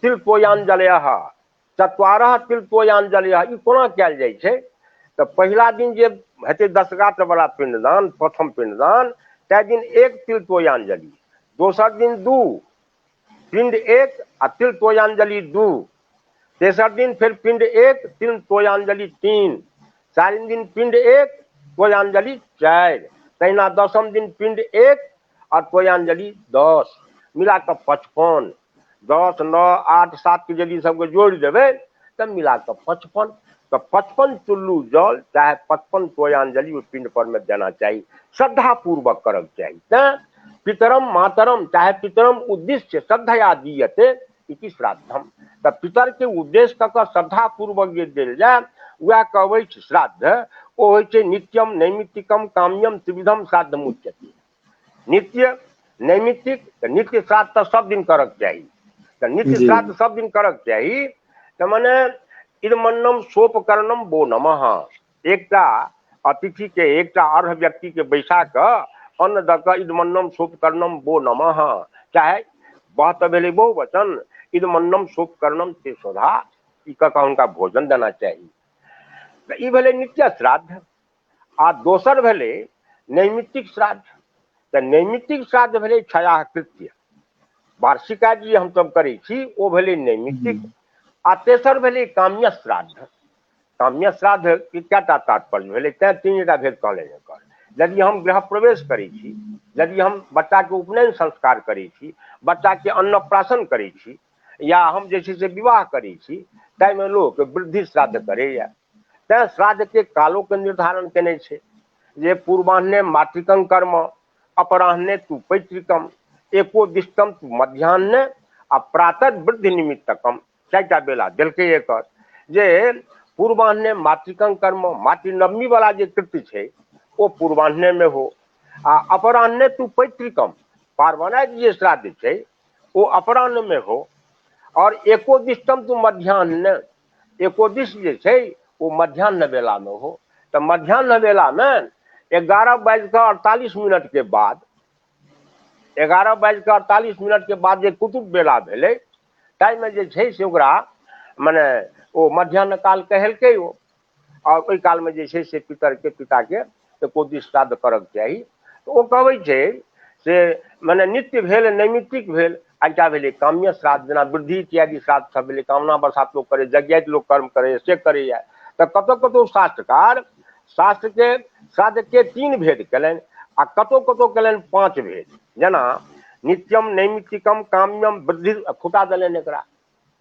तिल तोयांजलयः 4 तिल तोयांजलयः। ई कोना कयल जाइ छै? तऽ पहिला दिन जे हेतै 10 गात वाला पिंडदान, प्रथम पिंडदान, ताहि दिन 1 तिल तोयांजलि, दोसर दिन 2 पिंड 1 आ तिल तोयांजलि 2, तेसर दिन फेर पिंड 1 तिल तोयांजलि 3, चारिम दिन पिंड 1 तोयांजलि 4, तहिना दसम दिन पिंड 1 आ तोयांजलि 10, मिला कऽ 55। 10 9 8 7 के यदि सबके जोड़ि देबै तऽ मिला कऽ 55। तऽ 55 चुल्लू जल चाहे 55 तोयांजलि ओहि पिंड पर मे देना चाही, श्रद्धापूर्वक करक चाही। तैँ पितरम मातरम चाहे पितरम उद्देश्य श्रद्धया दीयते इति श्राद्धम। तऽ पितर के उद्देश्य कऽ कऽ श्रद्धापूर्वक जे देल जाय वएह कहबै छै श्राद्ध। ओ होइ छै नित्यम नैमित्तिकम काम्यम त्रिविधम श्राद्ध मुच्यते। नित्य नैमित्तिक, तऽ नित्य श्राद्ध तऽ सब दिन करक चाही, तऽ नित्य श्राद्ध सब दिन करक चाही। तऽ मने इदमन्नम सोपकरणम वो नमः। एकटा अतिथि के, एकटा अर्घ व्यक्ति के बैसा कऽ अन्न दऽ कऽ इदमन्नम सोपकरणम वो नमः, चाहे वह तऽ भेलै बहुवचन, इदमन्नम सोपकरणम ते स्वधा, ई कऽ कऽ हुनका भोजन देना चाही। तऽ ई भेलै नित्य श्राद्ध। आ दोसर भेलै नैमित्तिक श्राद्ध। तऽ नैमित्तिक श्राद्ध भेलै छयाह कृत्य, वार्षिक आदि जे हमसभ करै छी ओ भेलै नैमित्तिक। आ तेसर भेलै काम्य श्राद्ध। काम्य श्राद्ध के कएटा तात्पर्य भेलै, तैँ 3टा भेद कहलनि एकर। यदि हम गृह प्रवेश करै छी, यदि हम बच्चाके उपनयन संस्कार करै छी, बच्चाके अन्नप्राशन करै छी, या हम जे छै से विवाह करै छी, ताहिमे लोक वृद्धि श्राद्ध करैए। तैँ श्राद्धके कालोके निर्धारण केने छै जे पूर्वाह्ने मातृकं कर्म, अपराह्ने तु पैतृकम, एकोदिष्टम तु मध्याह्ने आ प्रातः वृद्धि निमित्तकम। 4टा बेला देलकै एकर जे पूर्वाह्ने मातृकं कर्म, मातृनवमी वाला जे कृत्य छै ओ पूर्वाह्ने में हो, आ अपराह्ने तु पैतृकम, पार्वणादि जे श्राद्ध छै ओ अपराह्न में हो, और एकोदिष्टम तु मध्याह्न, एकोदिष्ट जे छै ओ मध्याह्न बेला में हो। तऽ मध्याह्न बेला में 11:48 के बाद, 11:48 के बाद जे कुतुब बेला भेलै ताहिमे जे छै से ओकरा मने ओ मध्याह्न काल कहलकै ओ, और ओहि कालमे जे छै से पितरके पिताके एकोदिष्ट श्राद्ध करक चाही। तऽ ओ कहबै छै से मने नित्य भेल, नैमित्तिक भेल, एकटा भेलै काम्य श्राद्ध, जेना वृद्धि इत्यादि श्राद्ध सब भेलै, कामना बरसात लोक करैए, यज्ञादि लोक कर्म करैए से करैए। तऽ कतहु कतहु शास्त्रकार शास्त्रके श्राद्धके 3 भेद कयलनि आ कतहु कतहु कयलनि 5 भेद। जेना नित्यम नैमित्तिकम काम्यम वृद्धि, फुटा देलनि एकरा,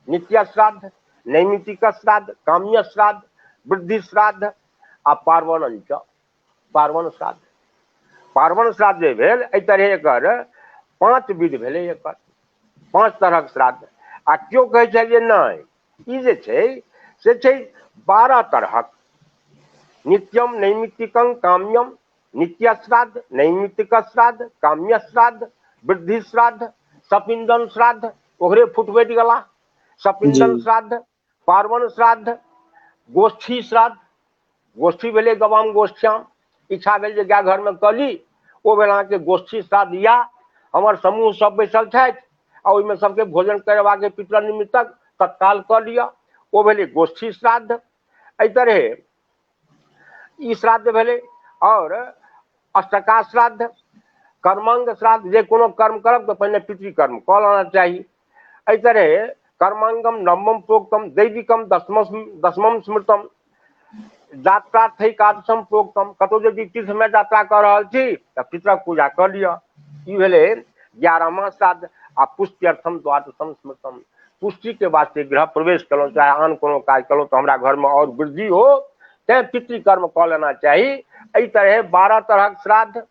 नित्य श्राद्ध, नैमित्तिक श्राद्ध, काम्य श्राद्ध, वृद्धि श्राद्ध आ पार्वणञ्च, पार्वण श्राद्ध। पार्वण श्राद्ध जे भेल एहि तरहे एकर 5 विध भेलै, एकर 5 तरहक श्राद्ध। आ केओ कहै छै जे नहि, ई जे छै से छै 12 तरहक, नित्यम नैमित्तिकं काम्यम, नित्य श्राद्ध, नैमित्तिक श्राद्ध, काम्य श्राद्ध, वृद्धि श्राद्ध, सपिंडन श्राद्ध, ओकरे फुटबैत गेला। सपिंडन श्राद्ध, पार्वण श्राद्ध, गोष्ठी श्राद्ध। गोष्ठी भेलै गवाम गोष्ठ्याम, इच्छा भेल जे गाय घरमे कऽ ली, ओ भेल अहाँके गोष्ठी श्राद्ध। या हमर समूह सब बैसल छथि आ ओहिमे सबके भोजन करेबाके पितर निमित्तक तत्काल कऽ लिअ, ओ भेलै गोष्ठी श्राद्ध। एहि तरहे ई श्राद्ध भेलै। आओर अष्टका श्राद्ध, कर्मांग श्राद्ध, जे कोनो कर्म करब तऽ पहिने पितृकर्म कऽ लेना चाही। एहि तरहे कर्मांगम नवमम प्रोक्तम, दैविकम दसमम स्मृतम, यात्रार्थैकादशम प्रोक्तम। कतहु यदि तीर्थमे यात्रा कऽ रहल छी तऽ पितरक पूजा कऽ लिअ, ई भेलै 11वां श्राद्ध। आ पुष्ट्यर्थम द्वादशम स्मृतम, पुष्टिके वास्ते गृह प्रवेश केलहुँ चाहे आन कोनो काज केलहुँ तऽ हमरा घरमे आओर वृद्धि हो, तैँ पितृकर्म कऽ लेना चाही। एहि तरहे 12 तरहक श्राद्ध,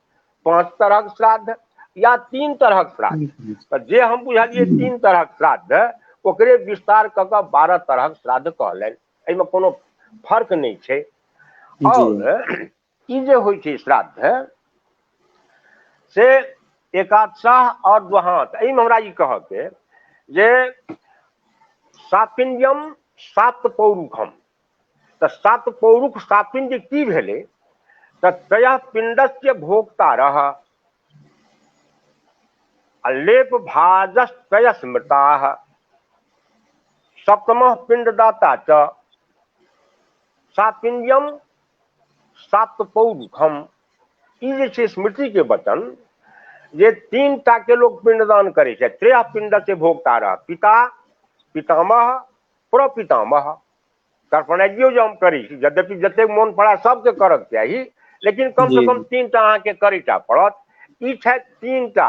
5 तरहक श्राद्ध या 3 तरहक श्राद्ध, तऽ जे हम बुझलियै 3 तरहक श्राद्ध, ओकरे विस्तार कऽ कऽ 12 तरहक श्राद्ध कहलनि, एहिमे कोनो फर्क नहि छै। आओर ई जे होइ छै श्राद्ध से एकादशाह आओर द्वहांत, एहिमे हमरा ई कहऽके जे सापिंड्यम सात पौरुखम, तऽ सात पौरुख सापिंड की भेलै, तऽ त्रयः पिंडस्य भोक्तारः आ लेप भाजस्त्रय स्मृताः सप्तमः पिंडदाता च सापिंड्यम सात पौरुखम। ई जे छै स्मृति के वचन जे 3 टा के लोक पिंडदान करै छै, त्रयः पिंडस्य भोक्तारः, पिता, पितामह, प्रपितामह। तर्पणादियो जे हम करै छी, यद्यपि जतेक मोन पड़ा सबके करक चाही, लेकिन कम से कम 3 टा अहाँके करैटा पड़त। ई छथि 3 टा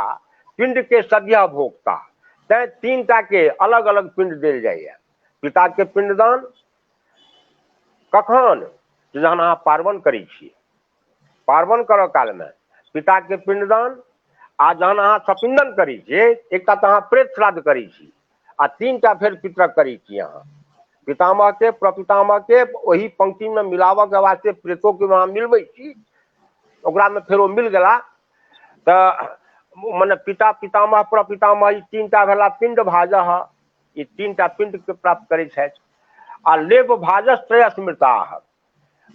पिंड के सद्य भोक्ता, तैं 3 टा के अलग अलग पिंड देल जाइए। पिता के पिंडदान कखन, जहन अहाँ पार्वण करै छी, पार्वण करऽ कालमे पिता के पिंडदान, आ जहन अहाँ सपिंडन करै छियै, एकटा तऽ अहाँ प्रेत श्राद्ध करै छी आ 3 टा फेर पितरक करै छी अहाँ, पितामह के, प्रपितामह के, ओहि पंक्ति में मिलाबऽ के वास्ते प्रेतो के अहाँ मिलबै छी, ओकरा में फेर ओ मिल गेला तऽ मने पिता, पितामह, प्रपितामह, ई 3 टा भेला पिंड भाजह, ई 3 टा पिंड के प्राप्त करै छथि। आ लेप भाजस त्रय स्मृताह,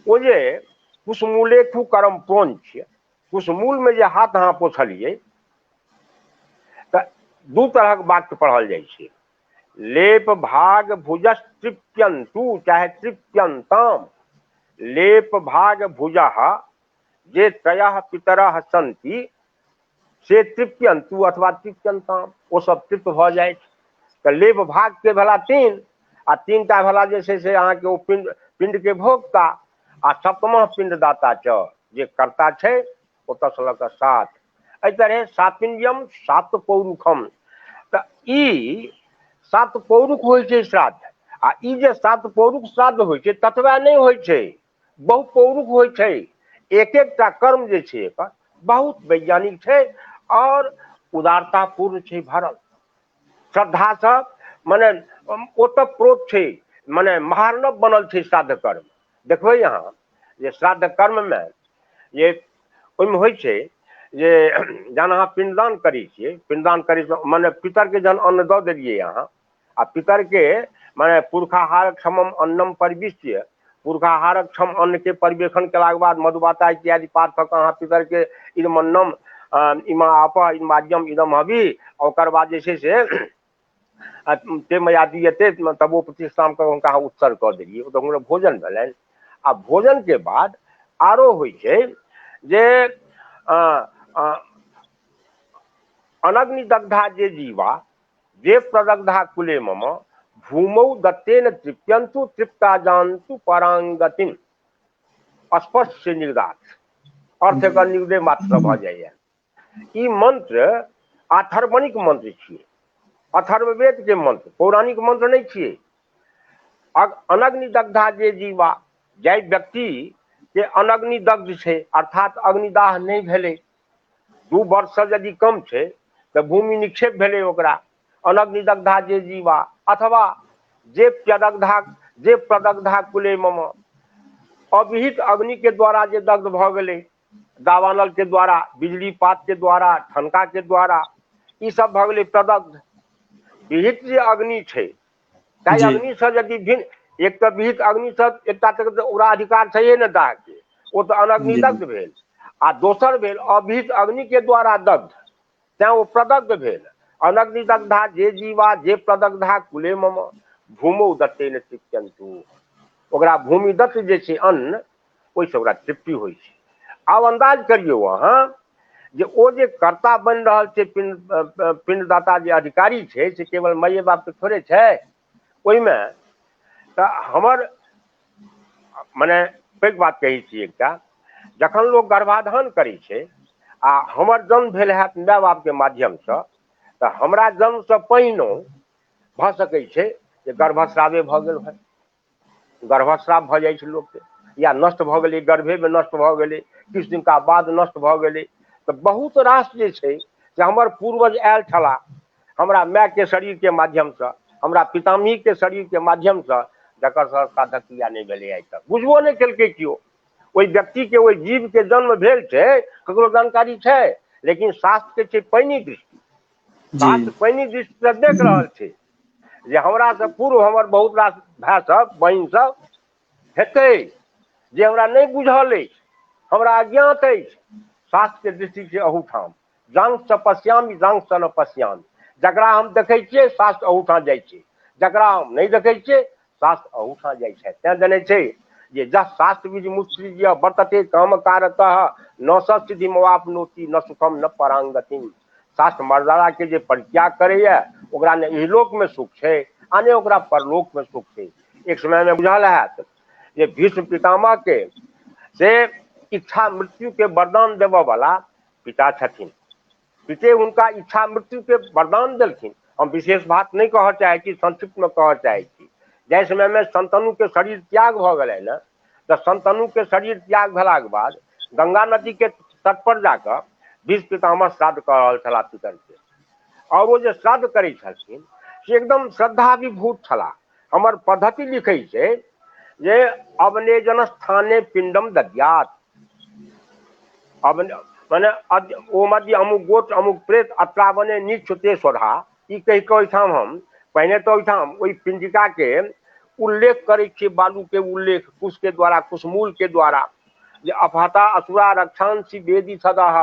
ओ जे कुशमूलेखु करम प्रोंच, कुशमूल में जे हाथ अहाँ पोछलियै तऽ 2 तरहक वाक्य पढ़ल जाइ छै, लेप भाग भुजस तृप्यंतु चाहे तृप्यंताम, लेप भाग भुजः जे त्रयः पितरः सन्ति से तृप्यंतु अथवा तृप्यंताम, ओ सब तृप्त भऽ जाइ छै। तऽ लेप भाग के भेला 3 आ 3 टा भेला जे छै से अहाँके ओ पिंड, पिंड के भोक्ता, आ सप्तमः पिंडदाता च जे कर्ता छै ओतऽसँ लऽ कऽ 7। एहि तरहे सापिंड्यम सात पौरुखम, तऽ ई सात पौरुख होइ छै श्राद्ध। आ ई जे सात पौरुख श्राद्ध होइ छै ततबा नहि होइ छै, बहुपौरुख होइ छै। एक एकटा कर्म जे छै एकर बहुत वैज्ञानिक छै आओर उदारतापूर्ण छै, भरल श्रद्धासँ मने ओतप्रोत छै, मने महार्णव बनल छै श्राद्ध कर्म। देखबै अहाँ जे श्राद्ध कर्ममे जे ओहिमे होइ छै जे जहन अहाँ पिंडदान करै छियै, पिंडदान करै मने पितरके जहन अन्न दऽ देलियै अहाँ, आ पितरके मने पुरखाहार क्षमम अन्नम परिविष्य, पुरखाहारक क्षम अन्नके परिवेषण केलाके बाद मधुबाता इत्यादि पाठ कऽ कऽ अहाँ पितरके इदमन्नम इमा आप इदमाज्यम इदम हवि, ओकर बाद जे छै से ते मया दीयते तबो प्रतिष्ठान कऽ हुनका अहाँ उत्सर्ग कऽ देलियै, ओ तऽ हुनकर भोजन भेलनि। आ भोजन के बाद आरो होइ छै जे अनग्निदग्धा जे जीवा जे प्रदग्धा कुले मम भूमौ दत्तेन तृप्यन्तु तृप्ता जानतु परांगतिम। स्पष्ट से निर्दार्थ अर्थ एकर निर्दय मात्र भऽ जाइए। ई मंत्र अथर्वणिक मंत्र छियै, अथर्ववेद के मंत्र, पौराणिक मंत्र नहि छियै। अनग्निदग्धा जे जीवा, जाहि व्यक्ति के अनग्निदग्ध छै अर्थात अग्निदाह नहि भेलै, 2 वर्षसँ यदि कम छै तऽ भूमि निक्षेप भेलै ओकरा, अनग्निदग्धा जे जीवा अथवा जे प्यदग्धा जे प्रदग्धा कुले मम, अभिहित अग्नि के द्वारा जे दग्ध भऽ गेलै, दावानल के द्वारा, बिजली पात के द्वारा, ठनका के द्वारा, ई सब भऽ गेलै प्रदग्ध। विहित जे अग्नि छै ताहि अग्निसँ यदि भिन्न, एक तऽ विहित अग्निसँ एकटा तक ओकरा अधिकार छैहे ने दाहके, ओ तऽ अनग्निदग्ध भेल, आ दोसर भेल अभिहित अग्निके द्वारा दग्ध, तैँ ओ प्रदग्ध भेल। अनग्निदग्धा जे जीवा जे प्रदग्धा कुले मम भूमौ दत्ते न तृप्यन्तु, ओकरा भूमिदत्त जे छै अन्न, ओहिसँ ओकरा तृप्ति होइ छै। आब अन्दाज करियौ अहाँ जे ओ जे कर्ता बनि रहल छै, पिंडदाता जे अधिकारी छै, से केवल माइए बापके थोड़े छै। ओहिमे तऽ हमर मने पैघ बात कहै छी एकटा, जखन लोक गर्भाधान करै छै आ हमर जन्म भेल हैत माय बापके माध्यमसँ, तऽ हमरा जन्मसँ पहिनो भऽ सकै छै जे गर्भस्रावे भऽ गेल होइ, गर्भस्राव भऽ जाइ छै लोकके, या नष्ट भऽ गेलै, गर्भेमे नष्ट भऽ गेलै, किछु दिनका बाद नष्ट भऽ गेलै। तऽ बहुत रास जे छै से हमर पूर्वज आयल छलाह हमरा मायके शरीरके माध्यमसँ, हमरा पितामहीके शरीरके माध्यमसँ, जकर श्राद्धक क्रिया नहि भेलै आइ तक, बुझबो नहि केलकै केओ। ओहि व्यक्तिके, ओहि जीवके जन्म भेल छै, ककरो जानकारी छै? लेकिन शास्त्रके छै पैनी दृष्टि, शास्त्र पैनी दृष्टिसँ देख रहल छै जे हमरासँ पूर्व हमर बहुत रास भाय सब बहिन सब हेतै जे हमरा नहि बुझल अछि, हमरा अज्ञात अछि। शास्त्रके दृष्टि छै अहूठाम, जांगसँ पश्यामि जांगसँ न पश्यामि, जकरा हम देखै छियै शास्त्र अहूठाम जाइ छै, जकरा हम नहि देखै छियै शास्त्र अहूठाम जाइ छै। तैँ देने छै जे जह शास्त्र विधि मुत्सृज्य वर्तते काम कारतः न सिद्धिमवापनोति न सुखम न परांगतिम। शास्त्र मर्यादा के जे परित्याग करैया ओकरा ने इहलोक में सुख छै आ ने ओकरा परलोक में सुख छै। एक समय में बुझल हैत जे भीष्म पितामह के से इच्छा मृत्यु के वरदान देबऽ वाला पिता छथिन, पिते हुनका इच्छा मृत्यु के वरदान देलखिन। हम विशेष बात नहि कहऽ चाहै छी, संक्षिप्त में कहऽ चाहै छी। जाहि समय में शंतनु के शरीर त्याग भऽ गेलै ने, तऽ शंतनु के शरीर त्याग भेलाके बाद गंगा नदी के तट पर जाकऽ भीष्म पितामह श्राद्ध कऽ रहल छलाह पितर के, और ओ जे श्राद्ध करै छलखिन से एकदम श्रद्धाभिभूत छलाह। हमर पद्धति लिखै छै जे अवनेजन स्थाने पिंडम दद्यात, मने ओ मध्य अमुक गोत्र अमुक प्रेत अत्रावने निक्षुते स्वधा, ई कहि कऽ ओहिठाम हम पहिने तऽ ओहिठाम ओहि पिंडिका के उल्लेख करै छियै, बालू के उल्लेख कुश के द्वारा, कुशमूल के द्वारा, जे अपहता असुरा रक्षांसी वेदी सदाह,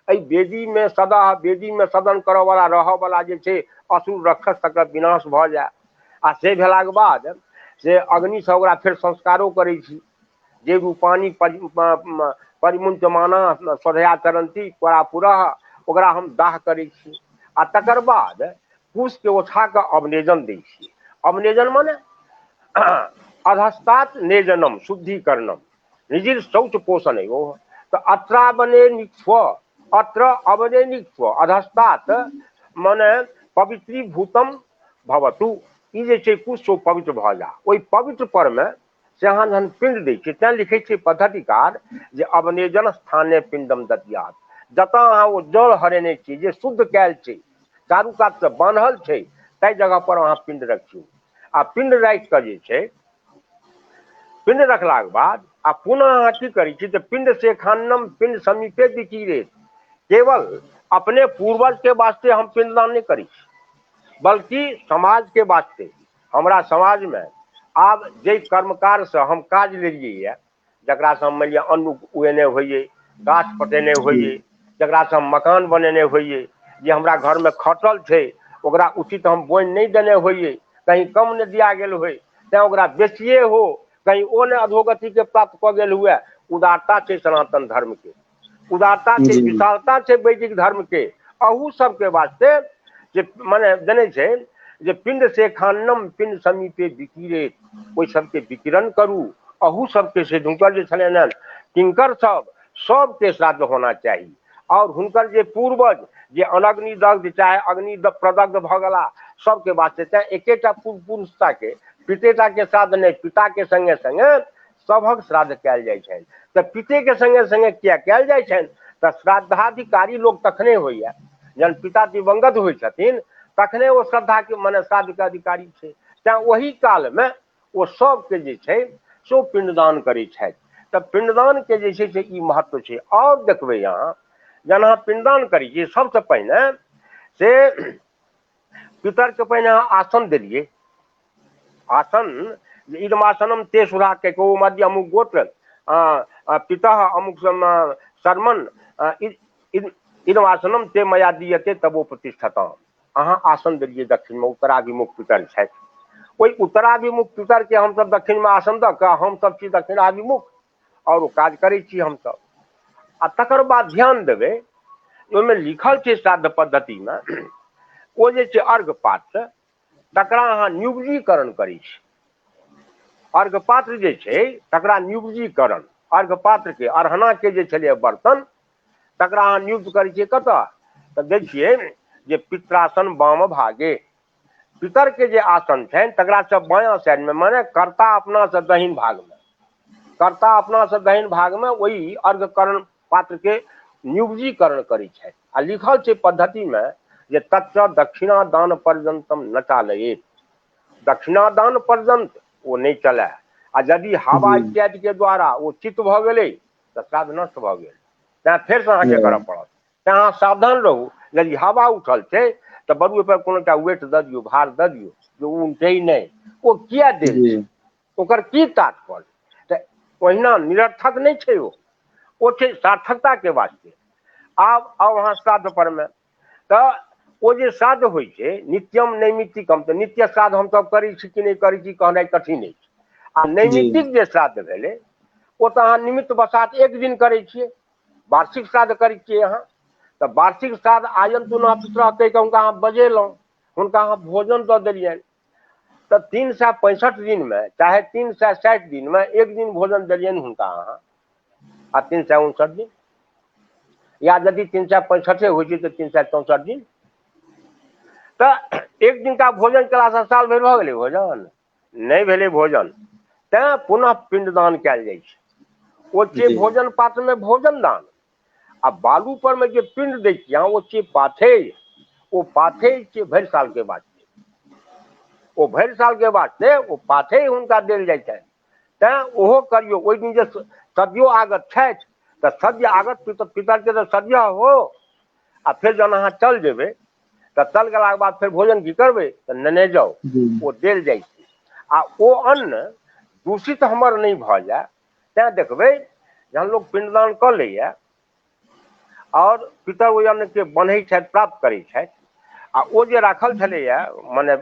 एहि वेदी में सदाह, वेदी में सदन करऽ वाला रहऽ वाला जे छै असुर रक्षस तकर विनाश भऽ जाय। आ से भेलाके बाद से अग्निसँ ओकरा फेर संस्कारो करै छी, जे रूपानी परिमुंचमाना स्वधया चरंती परापुरः, ओकरा हम दाह करै छी। आ तकर बाद कुशके ओछा कऽ अवनेजन दै छी। अवनेजन माने अधस्तात नेजनम शुद्धिकरणम निजिर शौच पोषण ओ, तऽ अत्रावने निक्ष्व, अत्र अवने निक्ष्व अधस्तात माने पवित्रीभूतम भवतु, ई जे छै कुश ओ पवित्र भऽ जा। ओहि पवित्र परमे से अहाँ जहन पिंड दै छियै, तैँ लिखै छै पद्धतिकार जे अवनेजन स्थाने पिंडम दद्यात, जतऽ अहाँ ओ जल हरेने छियै जे शुद्ध कयल छै, चारू कातसँ बान्हल छै, ताहि जगह पर अहाँ पिंड रखियौ। आ पिंड राखि कऽ जे छै, पिंड रखलाके बाद आ पुनः अहाँ की करै छी तऽ पिंड शेखान्नम पिंड समीपे विकीरेत, केवल अपने पूर्वजके वास्ते हम पिंडदान नहि करै छी, बल्कि समाजके वास्ते। हमरा समाजमे आब जाहि कर्मकारसँ हम काज लेलियै यऽ, जकरासँ हम मानि लिअ अन्न उगेने होइए, गाछ पटेने होइए, जकरासँ हम मकान बनेने होइए, जे हमरा घरमे खटल छै ओकरा उचित हम बोनि नहि देने होइए, कहीं कम नहि दिया गेल होइ, तैँ ओकरा बेसिए हो, कहीं ओ नहि अधोगतिके प्राप्त कऽ गेल हुए। उदारता छै सनातन धर्मके, उदारता छै, विशालता छै वैदिक धर्मके। अहू सबके वास्ते जे मने देने छै जे पिंड शेखान्नम पिंड समीपे विकिरे, ओहि सबके विकिरण करू। अहू सबके से हुनकर जे छलनि हँ किंकर सब, सबके श्राद्ध होना चाही। और हुनकर जे पूर्वज जे अनग्निदग्ध चाहे अग्नि प्रदग्ध भऽ गेला, सबके वास्ते। तैँ एकेटा पुरुषता के पितेटा के श्राद्ध नहि, पिता के संगे संगे सभक श्राद्ध कयल जाइ छनि। तऽ पिते के संगे संगे किया कयल जाइ छनि? तऽ श्राद्धाधिकारी लोक तखने होइया जहन पिता दिवंगत होइ छथिन, तखने ओ श्रद्धा के मने श्राद्ध के अधिकारी छै। तैँ ओहि कालमे ओ सबके जे छै से ओ पिंडदान करै छथि। तऽ पिंडदान के जे छै से ई महत्व छै। आओर देखबै अहाँ, जहन अहाँ पिंडदान करै छी, सबसँ पहिने से पितरके पहिने अहाँ आसन देलियै, आसन इदमासनम ते सुरा के को मध्य अमुक गोत्र पिता अमुक शर्मन इदमासनम ते मया दीयते तब वो प्रतिष्ठता। अहाँ आसन देलियै दक्षिणमे, उत्तराभिमुख पितर छथि, ओहि उत्तराभिमुख पितरके हमसब दक्षिणमे आसन दऽ कऽ हमसब छी दक्षिणाभिमुख आओर ओ काज करै छी हमसब। आ तकर बाद ध्यान देबै ओहिमे लिखल छै श्राद्ध पद्धतिमे ओ जे छै अर्घ पात्र तकरा अहाँ न्यूबजीकरण करै छी। अर्घ पात्र जे छै तकरा न्यूबजीकरण, अर्घ पात्रके अर्हनाके जे छलैए बर्तन तकरा अहाँ नियुक्त करै छियै कतऽ, तऽ दै छियै जे पित्रासन वाम भागे, पितरके जे आसन छनि तकरा से बायाँ साइडमे, माने कर्ता अपनासँ दहिन भागमे, कर्ता अपनासँ दहिन भागमे ओहि अर्घकरण पात्रके न्यूबजीकरण करै छथि। आ लिखल छै पद्धतिमे जे तत्र दक्षिणादान पर्यन्तम न चालयेत, दक्षिणादान पर्यन्त ओ नहि चलय। आ यदि हवा इत्यादि के द्वारा ओ चित भऽ गेलै तऽ श्राद्ध नष्ट भऽ गेल, तैँ फेरसँ अहाँके करय पड़त। तैँ अहाँ सावधान रहू, यदि हवा उठल छै तऽ बरू ओहिपर कोनो टा वेट दऽ दियौ, भार दऽ दियौ जे ओ उठै नहि। ओ किया देल छै, ओकर की तात्पर्य? तऽ ओहिना निरर्थक नहि छै ओ, ओ छै सार्थकताके वास्ते। आब आउ अहाँ श्राद्ध परमे, तऽ ओ जे श्राद्ध होइ छै नित्यम नैमित्तिकम, तऽ नित्य श्राद्ध हमसब करै छी कि नहि करै छी कहनाइ कठिन अछि। आ नैमित्तिक जे श्राद्ध भेलै ओ तऽ अहाँ निमित्त बसात एक दिन करै छियै, वार्षिक श्राद्ध करै छियै अहाँ। तऽ वार्षिक श्राद्ध आयन तुना पितरह कहि कऽ हुनका अहाँ बजेलहुँ, हुनका अहाँ भोजन दऽ देलियनि, तऽ 365 दिनमे चाहे 360 दिनमे एक दिन भोजन देलियनि हुनका अहाँ, आ 359 दिन, या यदि 365 होइ छै तऽ 364 दिन, तऽ एक दिनका भोजन केलासँ साल भरि भऽ गेलै भोजन? नहि भेलै भोजन। तैँ पुनः पिंडदान कयल जाइ छै। ओ छियै भोजन पात्रमे भोजन दान, आ बालू पर मे जे पिंड दै छियै अहाँ ओ छियै पाथेय, ओ पाथेय छियै भरि साल के वास्ते, ओ भरि साल के वास्ते ओ पाथेय हुनका देल जाइ छनि। तैँ ओहो करियौ। ओहि दिन जे सद्यो आगत छथि तऽ सद्य आगत पितरके तऽ सद्य हो, आ फेर जहन अहाँ चल जेबै तऽ चल गेलाके बाद फेर भोजन की करबै, तऽ नेने जाउ, ओ देल जाइ छै। आ ओ अन्न दूषित हमर नहि भऽ जाय, तैँ देखबै जहन लोक पिंडदान कऽ लैए आओर पितर ओहि अन्नके बन्है छथि, प्राप्त करै छथि, आ ओ जे राखल छलैए मने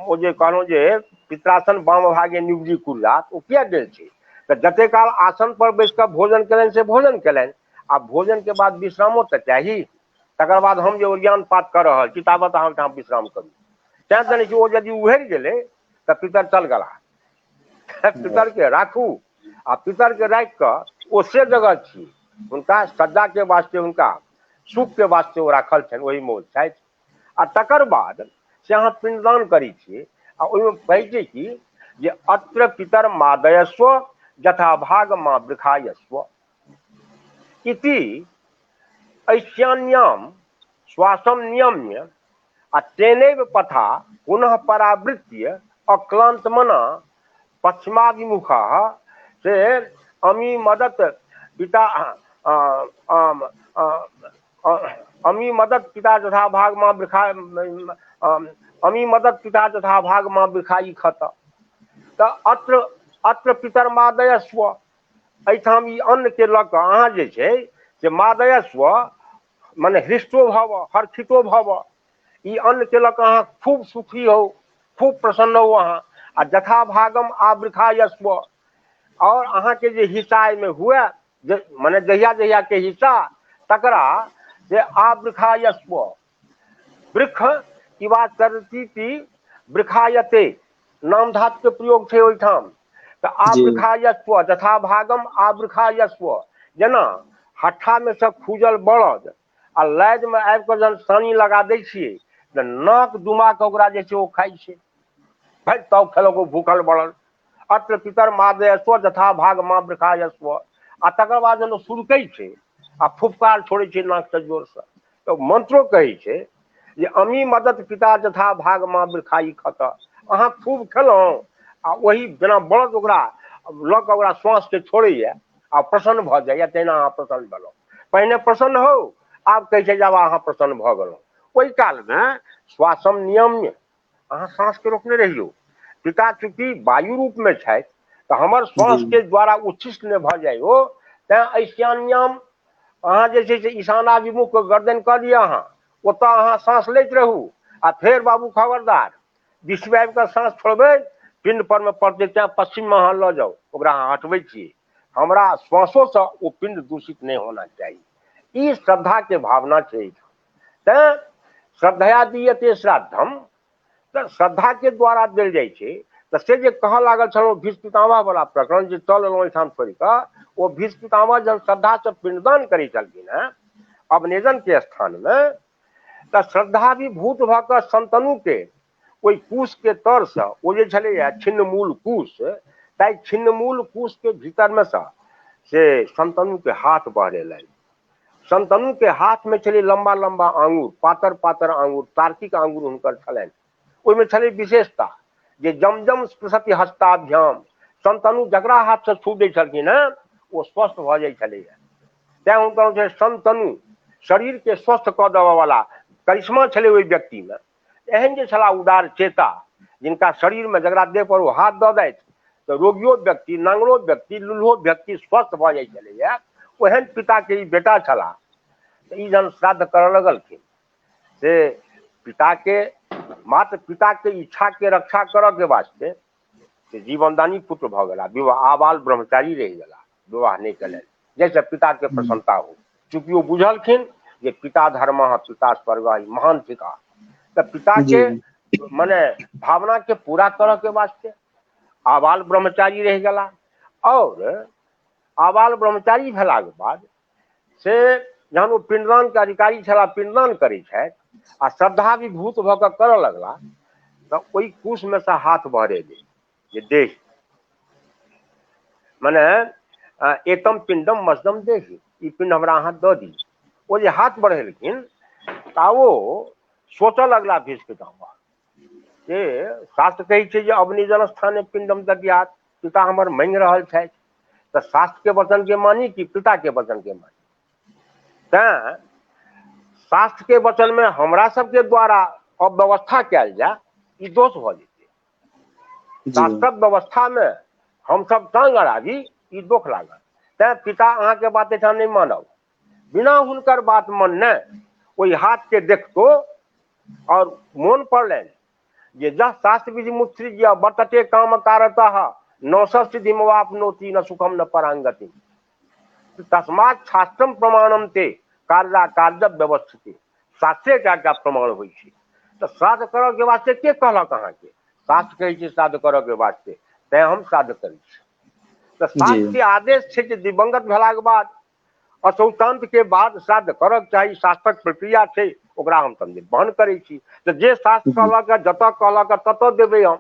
ओ जे कहलहुँ जे पित्रासन वाम भागे निवजी कुर्यात, ओ किया देल छै? तऽ जते काल आसन पर बैस कऽ भोजन केलनि से भोजन केलनि, आ भोजन के बाद विश्रामो तऽ चाही। तकर बाद हम जे ओरियान पात कऽ रहल छी ताबत अहाँ ओहिठाम विश्राम करू। तैँ जनै छी ओ यदि उहरि गेलै तऽ पितर चल गेला। पितरके राखू, आ पितरके राखि कऽ ओ से जगह छी हुनका सज्जाके वास्ते, हुनका सुखके वास्ते ओ राखल छनि, ओहिमे ओ छथि। आ तकर बाद से अहाँ पिंडदान करै छियै, आ ओहिमे कहै छै कि जे अत्र पितर मादयस्व यथा भाग मा वृखायस्व इति ऐश्यान्याम श्वासम नियम्य आ तेनैव पथा पुनः परावृत्य अक्लांत मना पश्चिमाभिमुखा से अमी मदत पिता अमी मदत पिता यथा भाग माँ वृखा अमी मदत पिता यथा भाग माँ वृखा ई खत। तऽ अत्र अत्र पितर मादयस्व, एहिठाम ई अन्नके लऽ कऽ अहाँ जे छै से मादयस्व मने हृष्टो भव हर्षितो भव, ई अन्नके लऽ कऽ अहाँ खूब सुखी हो, खूब प्रसन्न हो अहाँ। आ यथा भागम आवृखायस्व, आओर अहाँके जे हिस्सा एहिमे हुए, मने जहिया जहिया के हिस्सा तकरा से आवृखायस्व, वृक्ष इवा चरती वृखायते नाम धातु के प्रयोग छै ओहिठाम। तऽ आवृखायस्व यथा भागम आवृखायस्व, जेना हट्ठा में से खूजल बड़द आ लादि में आबि कऽ जहन सानी लगा दै छियै तऽ नाक डुमा कऽ ओकरा जे छै ओ खाइ छै, भाइ तब खेलक ओ भूखल बड़द। अत्र पितर मादयस्व यथा भाग मा वृखायस्व, आ तकर बाद जहन ओ सुरकै छै आ फुफकार छोड़ै छै नाकसँ जोरसँ, तऽ मंत्रो कहै छै जे अमी मदत पिता यथा भाग मा वृखाई खत, अहाँ खूब खेलहुँ आ ओही जेना बड़द ओकरा लऽ कऽ ओकरा श्वासके छोड़ैए आ प्रसन्न भऽ जाइए, तहिना अहाँ प्रसन्न भेलहुँ। पहिने प्रसन्न हो आब कहै छै जे आब अहाँ प्रसन्न भऽ गेलहुँ। ओहि कालमे श्वासम नियम्य अहाँ साँसके रोकने रहियौ। पिता चूँकि वायु रूपमे छथि तऽ हमर श्वासके द्वारा उच्छिष्ट नहि भऽ जाइ हो, तैँ ऐशान्याम अहाँ जे छै से ईशानाभिमुख गर्दन कऽ लिअ, अहाँ ओतऽ अहाँ साँस लैत रहू आ फेर बाबू खबरदार विश्व आबि कऽ साँस छोड़बै पिंड पर मे पड़तै, तैँ पश्चिममे अहाँ लऽ जाउ, ओकरा अहाँ हटबै छियै, हमरा श्वासोसँ ओ पिंड दूषित नहि होना चाही। ई श्रद्धाके भावना छै। तैँ श्रद्धया दीयते श्राद्धम, तऽ श्रद्धाके द्वारा देल जाइ छै। तऽ से जे कहऽ लागल छलहुँ भीष्म पितामह वाला प्रकरण जे चल एलहुँ एहिठाम छोड़ि कऽ, ओ भीष्म पितामह जहन श्रद्धासँ पिंडदान करै छलखिन हेँ अवनेजन के स्थानमे, तऽ श्रद्धाभिभूत भऽ कऽ शंतनुके ओहि कुशके तरसँ, ओ जे छलैए छिन्नमूल कुश, ताहि छिन्नमूल कुशके भीतरमे सँ से शंतनुके हाथ बहरेलनि। शंतनुके हाथमे छलै लम्बा लम्बा आङुर, पातर पातर आङुर, तार्किक आङुर हुनकर छलनि। ओहिमे छलै विशेषता जे जम जम स्पृशति हस्ताभ्याम, शंतनु जकरा हाथसँ छू दै छलखिन हेँ ओ स्वस्थ भऽ जाइ छलैए। तैँ हुनकर छै शंतनु, शरीरके स्वस्थ कऽ देबयवला करिश्मा छलै ओहि व्यक्तिमे। एहन जे छलाह उदार चेता, जिनका शरीरमे जकरा देह पर ओ हाथ दऽ दैत तऽ रोगियो व्यक्ति, नांगरो व्यक्ति, लुल्हो व्यक्ति स्वस्थ भऽ जाइ छलैए, ओहन पिताके ई बेटा छलाह। तऽ ई जहन श्राद्ध करऽ लगलखिन से पिताके, मात्र पिताके इच्छाके रक्षा करऽके वास्ते से जीवनदानी पुत्र भऽ गेला, विवाह आबाल ब्रह्मचारी रहि गेला, विवाह नहि केलनि, जाहिसँ पिताके प्रसन्नता हो। चूँकि ओ बुझलखिन जे पिता धर्म पिता स्वर्ग महान थिका, तऽ पिताके मने भावनाके पूरा करऽके वास्ते आबाल ब्रह्मचारी रहि गेला। और आबाल ब्रह्मचारी भेलाके बाद से जहन ओ पिंडदानके अधिकारी छलाह, पिंडदान करै छथि आ श्रद्धाभिभूत भऽ कऽ करऽ लगला, तऽ ओहि कुशमे सँ हाथ बहरेलै जे देह मने एतम पिंडम मसदम देही, ई पिंड हमरा अहाँ दऽ दी। ओ जे हाथ बढ़ेलखिन तऽ ओ सोचऽ लगला भीष्म पितामह जे शास्त्र कहै छै जे अग्निजन स्थाने पिंडम दद्यात, पिता हमर मांगि रहल छथि, तऽ शास्त्र के वचन के मानी कि पिता के वचन के मानी? तैँ शास्त्र के वचन में हमरा सबके द्वारा अव्यवस्था कयल जाय, ई दोष भऽ जेतै। शास्त्रक व्यवस्था में हमसब टांग अड़ाबी, ई दोख लागत। तैँ पिता अहाँके बात एहिठाम नहि मानब। बिना हुनकर बात मानने ओहि हाथ के देखतो और मोन पड़लनि जे जह शास्त्र विधि मुत्सृज्य वर्तते काम कारतः न सिद्धि वापनोति न सुखम न परांगति, तस्मात् शास्त्रम प्रमाणम ते कार्या कार्य व्यवस्थिति। शास्त्रे टा प्रमाण होइ छै। तऽ श्राद्ध करऽ के वास्ते के कहलक अहाँके? शास्त्र कहै छै श्राद्ध करऽ के वास्ते, तैं हम श्राद्ध करै छी। तऽ शास्त्र के आदेश छै जे दिवंगत भेलाके बाद अशौचांत के बाद श्राद्ध करक चाही, शास्त्रक प्रक्रिया छै, ओकरा हम सब निर्वहन करै छी। तऽ जे शास्त्र कहलक जतऽ कहलक ततऽ देबै हम।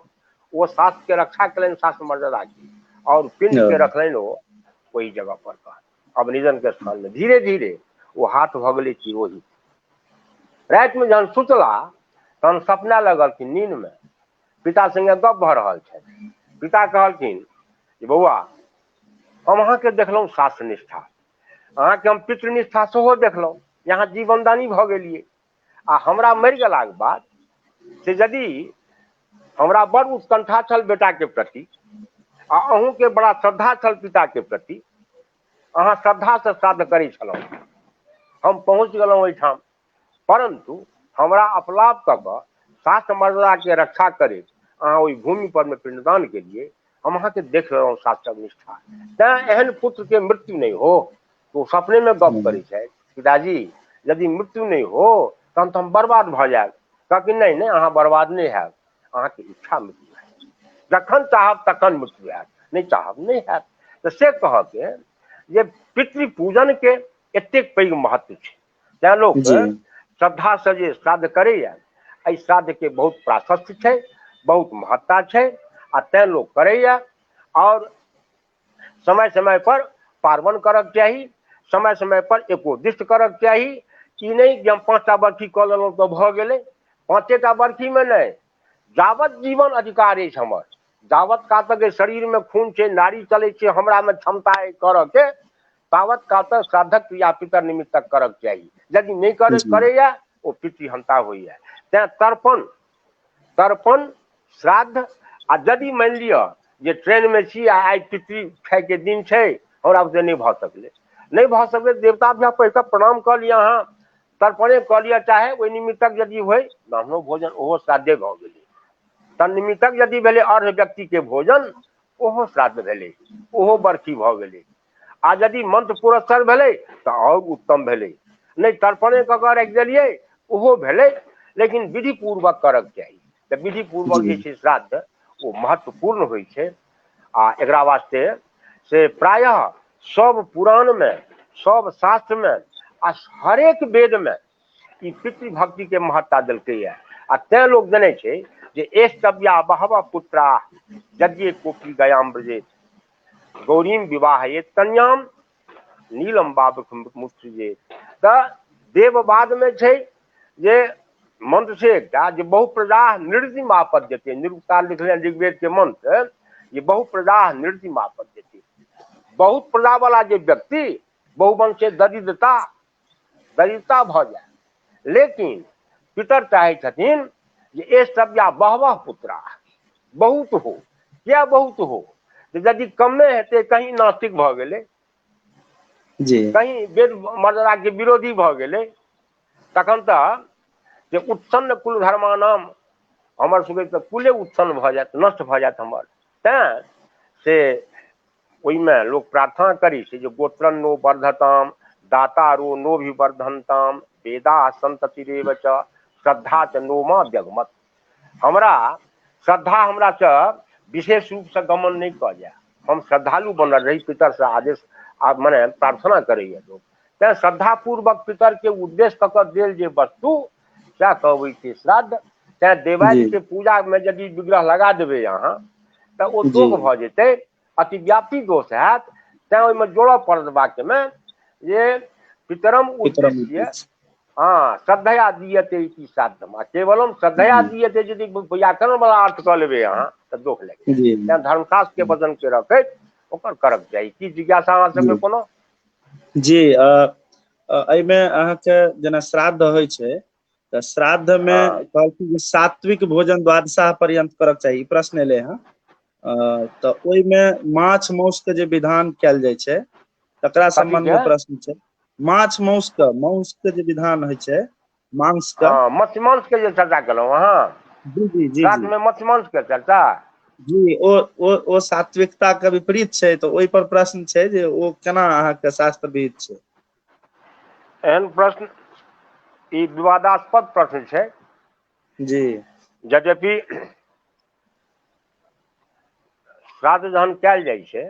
ओ शास्त्र के रक्षा केलनि, शास्त्र मर्यादा की, और पिंड के रखलनि ओ ओहि जगह पर अवनिजन के स्थान में। धीरे धीरे ओ हाथ भऽ गेलै तिरोहित। राति में जहन सुतला तहन सपना लगलखिन नींद में पिता संगे गप भऽ रहल छनि। पिता कहलखिन जे बौआ, हम अहाँके देखलहुँ शास्त्र निष्ठा, अहाँके हम पितृनिष्ठा सेहो देखलहुँ, जे अहाँ जीवनदानी भऽ गेलियै, आ हमरा मरि गेलाके बाद से यदि हमरा बड़ उत्कंठा छल बेटाके प्रति आ अहूँके बड़ा श्रद्धा छल पिताके प्रति, अहाँ श्रद्धासँ श्राद्ध करै छलहुँ, हम पहुँच गेलहुँ ओहिठाम, परन्तु हमरा अपलाप कऽ कऽ शास्त्र मर्यादाके रक्षा करैत अहाँ ओहि भूमि परमे पिंडदान केलियै, हम अहाँके देख लेलहुँ शास्त्रक निष्ठा, तैँ एहन पुत्रके मृत्यु नहि हो। ओ सपनेमे गप करै छथि, पिताजी यदि मृत्यु नहि हो तहन तऽ हम बर्बाद भऽ जायब। कहलखिन नहि नहि, अहाँ बर्बाद नहि हैब, अहाँके इच्छा मृत्यु हैत, जखन चाहब तखन मृत्यु हैत, नहि चाहब नहि हैत। तऽ से कहऽके जे पितृ पूजनके एतेक पैघ महत्व छै, तैँ लोक श्रद्धासँ जे श्राद्ध करैए, एहि श्राद्धके बहुत प्राशस्त्य छै, बहुत महत्ता छै, आ तैँ लोक करैए। और समय समय पर पार्वण करक चाही, समय समय पर एकोदिष्ट करक चाही। ई नहि जे हम 5टा बरखी कऽ लेलहुँ तऽ भऽ गेलै, 5टा बरखीमे नहि, जावत जीवन अधिकार अछि हमर, जावत का तक शरीरमे खून छै, नाड़ी चलै छै, हमरामे क्षमता अइ करऽके, तावत काल तक श्राद्धक क्रिया पितर निमित्तक करक चाही। यदि नहि करैया ओ पितृहंता होइया। तेँ तर्पण, तर्पण श्राद्ध। आ यदि मानि लिअ जे ट्रेनमे छी आ आइ पितृ खायके दिन छै, हमरा बुते नहि भऽ सकलै, नहि भऽ सकलै, देवता भ्य पढ़ि कऽ प्रणाम कऽ लिअ, अहाँ तर्पणे कऽ लिअ, चाहे ओहि निमित्तक यदि होइ ब्राह्मणो भोजन, ओहो श्राद्धे भऽ गेलै। तन्निमित्तक यदि भेलै अर्घ व्यक्तिके भोजन, ओहो श्राद्ध भेलै, ओहो बरखी भऽ गेलै। आ यदि मंत्र पुरस्सर भेलै तऽ आओर उत्तम भेलै। नहि तर्पणे कऽ कऽ राखि देलियै ओहो भेलै, लेकिन विधिपूर्वक करक चाही। तऽ विधिपूर्वक जे छै श्राद्ध ओ महत्वपूर्ण होइ छै। आ एकरा वास्ते से प्रायः सब पुराणमे, सब शास्त्रमे आ हरेक वेदमे ई पितृभक्तिके महत्ता देलकैए। आ तें लोक जनै छै जे एष्टव्या बहवः पुत्रा यज्ञे कोपी गयाम ब्रजेत गौरीम विवाहयेत कन्याम नीलम बाबुत्सृजेत। तऽ देववादमे छै जे मंत्र छै एकटा जे बहुप्रजा नृतिम आपद्यते, निरुक्ता लिखले ऋग्वेद के मंत्र जे बहुप्रजा नृतिम आपद्यते। बहुत प्रजा वाला जे व्यक्ति बहुवंश दरिद्रता, दरिद्रता भऽ जाय, लेकिन पितर चाहै छथिन जे एष्टव्या बहवः पुत्रा, बहुत हो। किया बहुत हो? यदि कमे हेतै कहीं नास्तिक भऽ गेलै जी, कहीं वेद मर्यादा के विरोधी भऽ गेलै, तखन तऽ जे उत्सन्न कुल धर्मानाम, हमर सबके तऽ कुले उत्सन्न भऽ जायत, नष्ट भऽ जायत हमर। तेँ से ओहिमे लोक प्रार्थना करै छै जे गोत्रन नो वर्धताम दातारो नो भी वर्धनताम वेदा संततिरेव च श्रद्धा च नो मा व्यगमत। हमरा श्रद्धा हमरासँ विशेष रूपसँ गमन नहि कऽ जाय, हम श्रद्धालु बनल रही, पितरसँ आदेश आ मने प्रार्थना करैए लोक। तेँ श्रद्धापूर्वक पितरके उद्देश्य कऽ कऽ देल जे वस्तु सएह कहबै छै श्राद्ध। तेँ देवादिके पूजामे यदि विग्रह लगा देबै अहाँ तऽ ओ दोष भऽ जेतै, अतिव्याप्ति दोष हैत। तेँ ओहिमे जोड़ऽ पड़त वाक्यमे जे पितरम उद्देश्य हँ श्रद्धया दीयते इति श्राद्धम। आ केवलम श्रद्धया दीयते यदि व्याकरण वाला अर्थ कऽ लेबै अहाँ तऽ दोष लागि जायत। तेँ धर्मशास्त्र के वचन के रखैत ओकर करक चाही। की जिज्ञासा अहाँ सबके कोनो? जी, एहिमे अहाँके जेना श्राद्ध होइ छै तऽ श्राद्ध मे कहलखिन जे सात्विक भोजन द्वादशाह पर्यंत करक चाही, ई प्रश्न एलै हँ। तऽ ओहिमे माछ माउस के जे विधान कयल जाइ छै तकरा संबंध मे प्रश्न छै। माछ माउस के, माउस के जे विधान होइ छै, मांस के, मत्स्य मांस के जे चर्चा केलहुँ अहाँ, जी जी जी, श्राद्ध में मत्स्य मांस के चर्चा जी, ओ ओ ओ सात्विकता के विपरीत छै, तऽ ओहि पर प्रश्न छै जे ओ केना अहाँके शास्त्र विहित छै? एहन प्रश्न ई विवादास्पद प्रश्न छै जी। यद्यपि श्राद्ध जहन कयल जाइ छै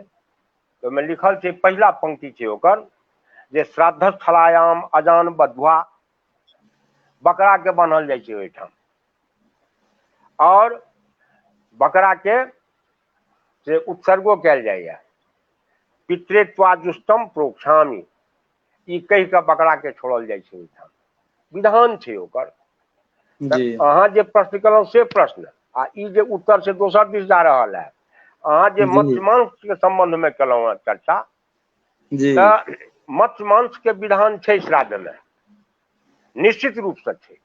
ओहिमे लिखल छै, पहिला पंक्ति छै ओकर जे श्राद्ध स्थलायाम अजान बधुआ, बकरा के बान्हल जाइ छै ओहिठाम, और बकरा के से उत्सर्गो कयल जाइए। पितृत्वाजुष्टम प्रोक्षामि, ई कहि कऽ बकरा के छोड़ल जाइ छै ओहिठाम, विधान छै ओकर। अहाँ जे प्रश्न केलहुँ से प्रश्न आ ई जे उत्तर से दोसर दिस जा रहल है। अहाँ जे मत्स्य मांस के संबंध में केलहुँ हँ चर्चा, तऽ मत्स्य मांस के विधान छै श्राद्ध में, निश्चित रूप से छै।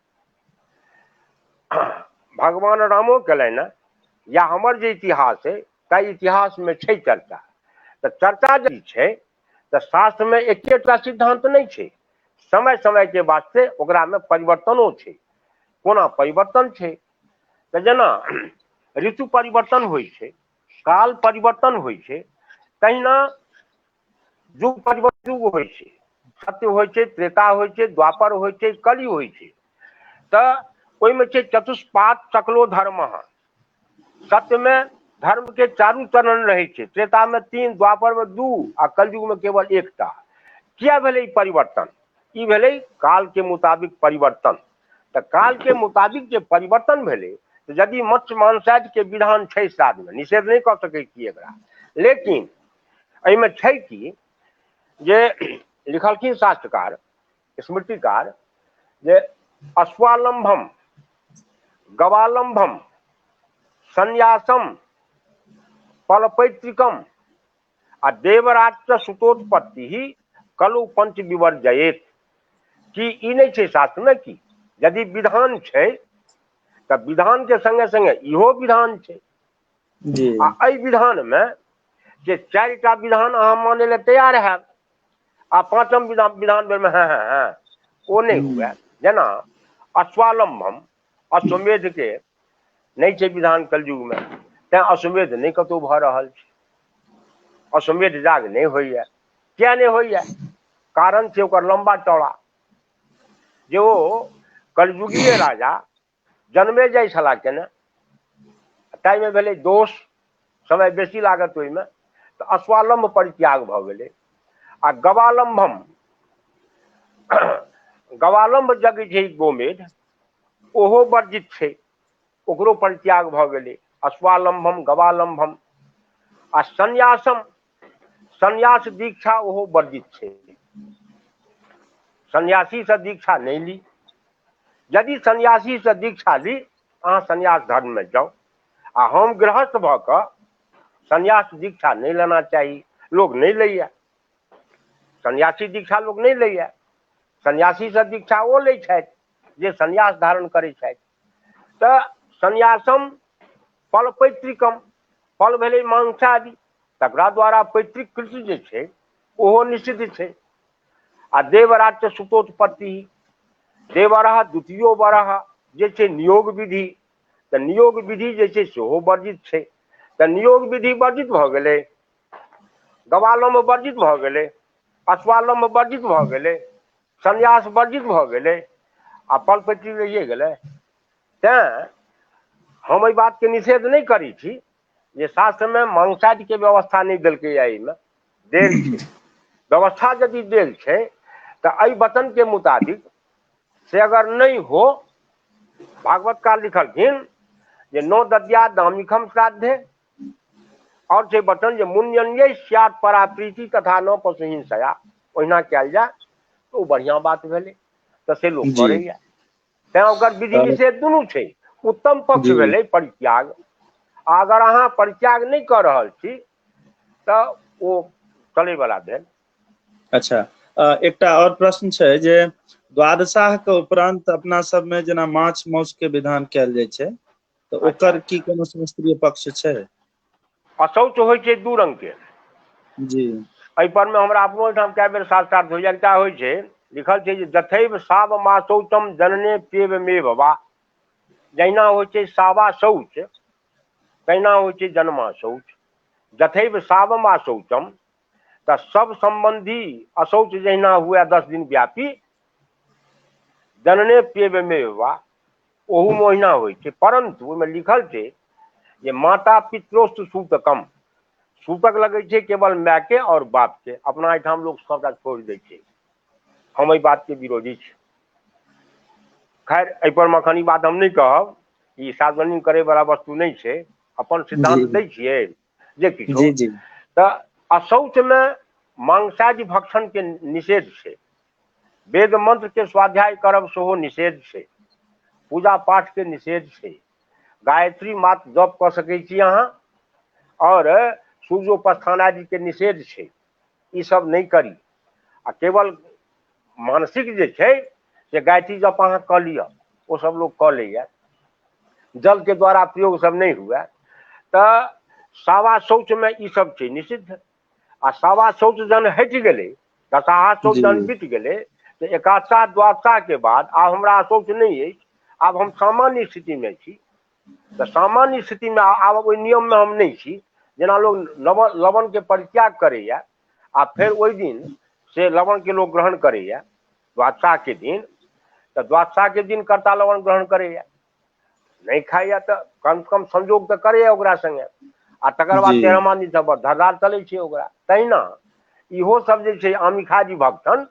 भगवान रामो केलनि या हमर जे इतिहास है ताहि इतिहास में छै चर्चा। तऽ चर्चा यदि छै तऽ शास्त्र में एकेटा सिद्धांत नहि छै, समय समय के वास्ते ओकरा में परिवर्तनो छै। कोना परिवर्तन छै? तऽ जेना ऋतु परिवर्तन होइ छै, काल परिवर्तन होइ छै, तहिना युग परिवर्तन युग होइ छै। सत्य होइ छै, त्रेता होइ छै, द्वापर होइ छै, कलि होइ छै। तऽ ओहिमे छै चतुष्पात सकलो धर्म। सत्य में धर्म के चारू चरण रहै छै, त्रेता में 3, द्वापर में 2 आ कलयुग में केवल एकटा। किया भेलै ई परिवर्तन? ई भेलै काल के मुताबिक परिवर्तन। तऽ काल के मुताबिक जे परिवर्तन भेलै, तऽ यदि मत्स्य मांसादि के विधान छै श्राद्ध में, निषेध नहि कऽ सकै छी एकरा, लेकिन एहिमे छै कि जे लिखलखिन शास्त्रकार स्मृतिकार जे अश्वालंभम गवालंभम संन्यासम पलपैतृकम आ देवरात्र सुतोत्पत्ति ही कलु पंच विवर्जयेत। की ई नहि छै शास्त्रमे? की यदि विधान छै तऽ विधान के संगे संगे इहो विधान छै। जी। आ एहि विधानमे जे 4टा विधान अहाँ मानै लए तैयार हैब आ 5म विधान बेरमे हँ हँ हँ ओ नहि हुए। जेना अश्वालम्भम अश्वमेध के नहि छै विधान कलयुगमे, तैं अश्वमेध नहि कतहु भऽ रहल छै, अश्वमेध जाग नहि होइए। किया नहि होइए? कारण छै ओकर लम्बा चौड़ा, जे ओ कलयुगीय राजा जन्मे जाइ छलाह केने, ताहिमे भेलै दोष, समय बेसी लागत ओहिमे, तऽ अश्वालम्ब परित्याग भऽ गेलै। आ गवालम्भम, गवालम्ब यज्ञ छै गोमेध, ओहो वर्जित छै, ओकरो परित्याग भऽ गेलै। अश्वालम्भम गवालम्भम। आ संन्यासम, संन्यास दीक्षा ओहो वर्जित छै, सन्यासीसँ दीक्षा नहि ली। यदि सन्यासीसँ दीक्षा ली अहाँ सन्यास धर्ममे जाउ, आ हम गृहस्थ भऽ कऽ सन्यास दीक्षा नहि लेना चाही, लोक नहि लैए सन्यासी दीक्षा, लोक नहि लैए सन्यासीसँ दीक्षा। ओ लै छथि जे सन्यास धारण करै छथि। तऽ सन्यासम फल पैतृकम, फल भेलै मांसादि, तकरा द्वारा पैतृक कृति जे छै ओहो निषिद्ध छै। आ देवराट्य सुतोत्पत्ति, देवरह द्वितीयो वरह जे छै नियोग विधि, तऽ नियोग विधि जे छै सेहो वर्जित छै। तऽ नियोग विधि वर्जित भऽ गेलै, गवालम्ब वर्जित भऽ गेलै, अश्वालम्ब वर्जित भऽ गेलै, सन्यास वर्जित भऽ गेलै, आ फल पैतृक रहिए गेलै। तैँ हम एहि बातके निषेध नहि करै छी जे शास्त्रमे मांसादिके व्यवस्था नहि देलकैए, एहिमे देल छै व्यवस्था। यदि देल छै तऽ एहि वचनके मुताबिक से अगर नहि हो, भागवत काल लिखलखिन जे नो दद्या दामिखम श्राद्धे, और छै वचन जे मुन्यन्य स्यात् परा प्रीति तथा न पशु हिंसया, ओहिना कयल जाय तऽ ओ बढ़िआँ बात भेलै, तऽ से लोक जी। करैया। तैँ ओकर विधि निषेध दुनू छै। उत्तम पक्ष जी। भेलै परित्याग, आ अगर अहाँ परित्याग नहि कऽ रहल छी तऽ ओ चलैवला भेल। अच्छा, एकटा आओर प्रश्न छै जे द्वादशाह के उपरांत अपना सबमे जेना माछ माउस के विधान कयल जाइ छै, तऽ अच्छा ओकर की कोनो शास्त्रीय पक्ष छै? अशौच होइ छै दू रंग के। जी। एहि पर मे हमरा अपनो ओहिठाम कए बेर शास्त्रार्थ होइए। एकटा होइ छै लिखल छै जे जथैव साव मासौचम जनने पेब मे बबा, जहिना होइ छै सावा शौच तहिना होइ छै जन्मा शौच। जथैव साव मासौचम, तऽ सब सम्बन्धी अशौच जहिना हुए 10 दिन व्यापी, जनने पेब मे बबा, ओहूमे ओहिना होइ छै। परन्तु ओहिमे लिखल छै जे माता पित्रोस्त सूतकम, सूतक लगै छै केवल मायके आओर बापके, अपना एहिठाम लोक सबटा छोड़ि दै छै। हम एहि बातके विरोधी छी। खैर एहि पर एखन ई बात हम नहि कहब, ई सार्वजनिक करैवला वस्तु नहि छै, अपन जी। सिद्धांत दै छियै जे किछो। जी। जी। तऽ अशौचमे मांसादि भक्षणके निषेध छै, वेद मंत्र के स्वाध्याय करब सेहो निषेध छै, पूजा पाठ के निषेध छै, गायत्री मात्र जप कऽ सकै छी अहाँ, आओर सूर्योपस्थान आदि के निषेध छै, ई सब नहि करी। आ केवल मानसिक जे छै से गायत्री जप अहाँ कऽ लिअ, ओ सब लोक कऽ लैए, जल के द्वारा प्रयोग सब नहि हुए। तऽ सावा शौचमे ई सब छै निषिद्ध। आ सावा शौच जहन हटि गेलै, दशाहा शौच जी। जहन बीत गेलै, तऽ एकादशा द्वादशा के बाद आब हमरा अशौच नहि अछि, आब हम सामान्य स्थितिमे छी। तऽ सामान्य स्थितिमे आब ओहि नियममे हम नहि छी। जेना लोक लवणके परित्याग करैए आ फेर ओहि दिन से लवणके लोक ग्रहण करैए द्वादशाके दिन, तऽ द्वादशाके दिन कर्ता लवण ग्रहण करैए, नहि खाइए तऽ कमसँ कम संयोग तऽ करैए ओकरा सङ्गे, आ तकर बाद जी। 13मा दिन सब धरधार चलै छै ओकरा। तहिना इहो सब जे छै आमिखाजी भक्षण,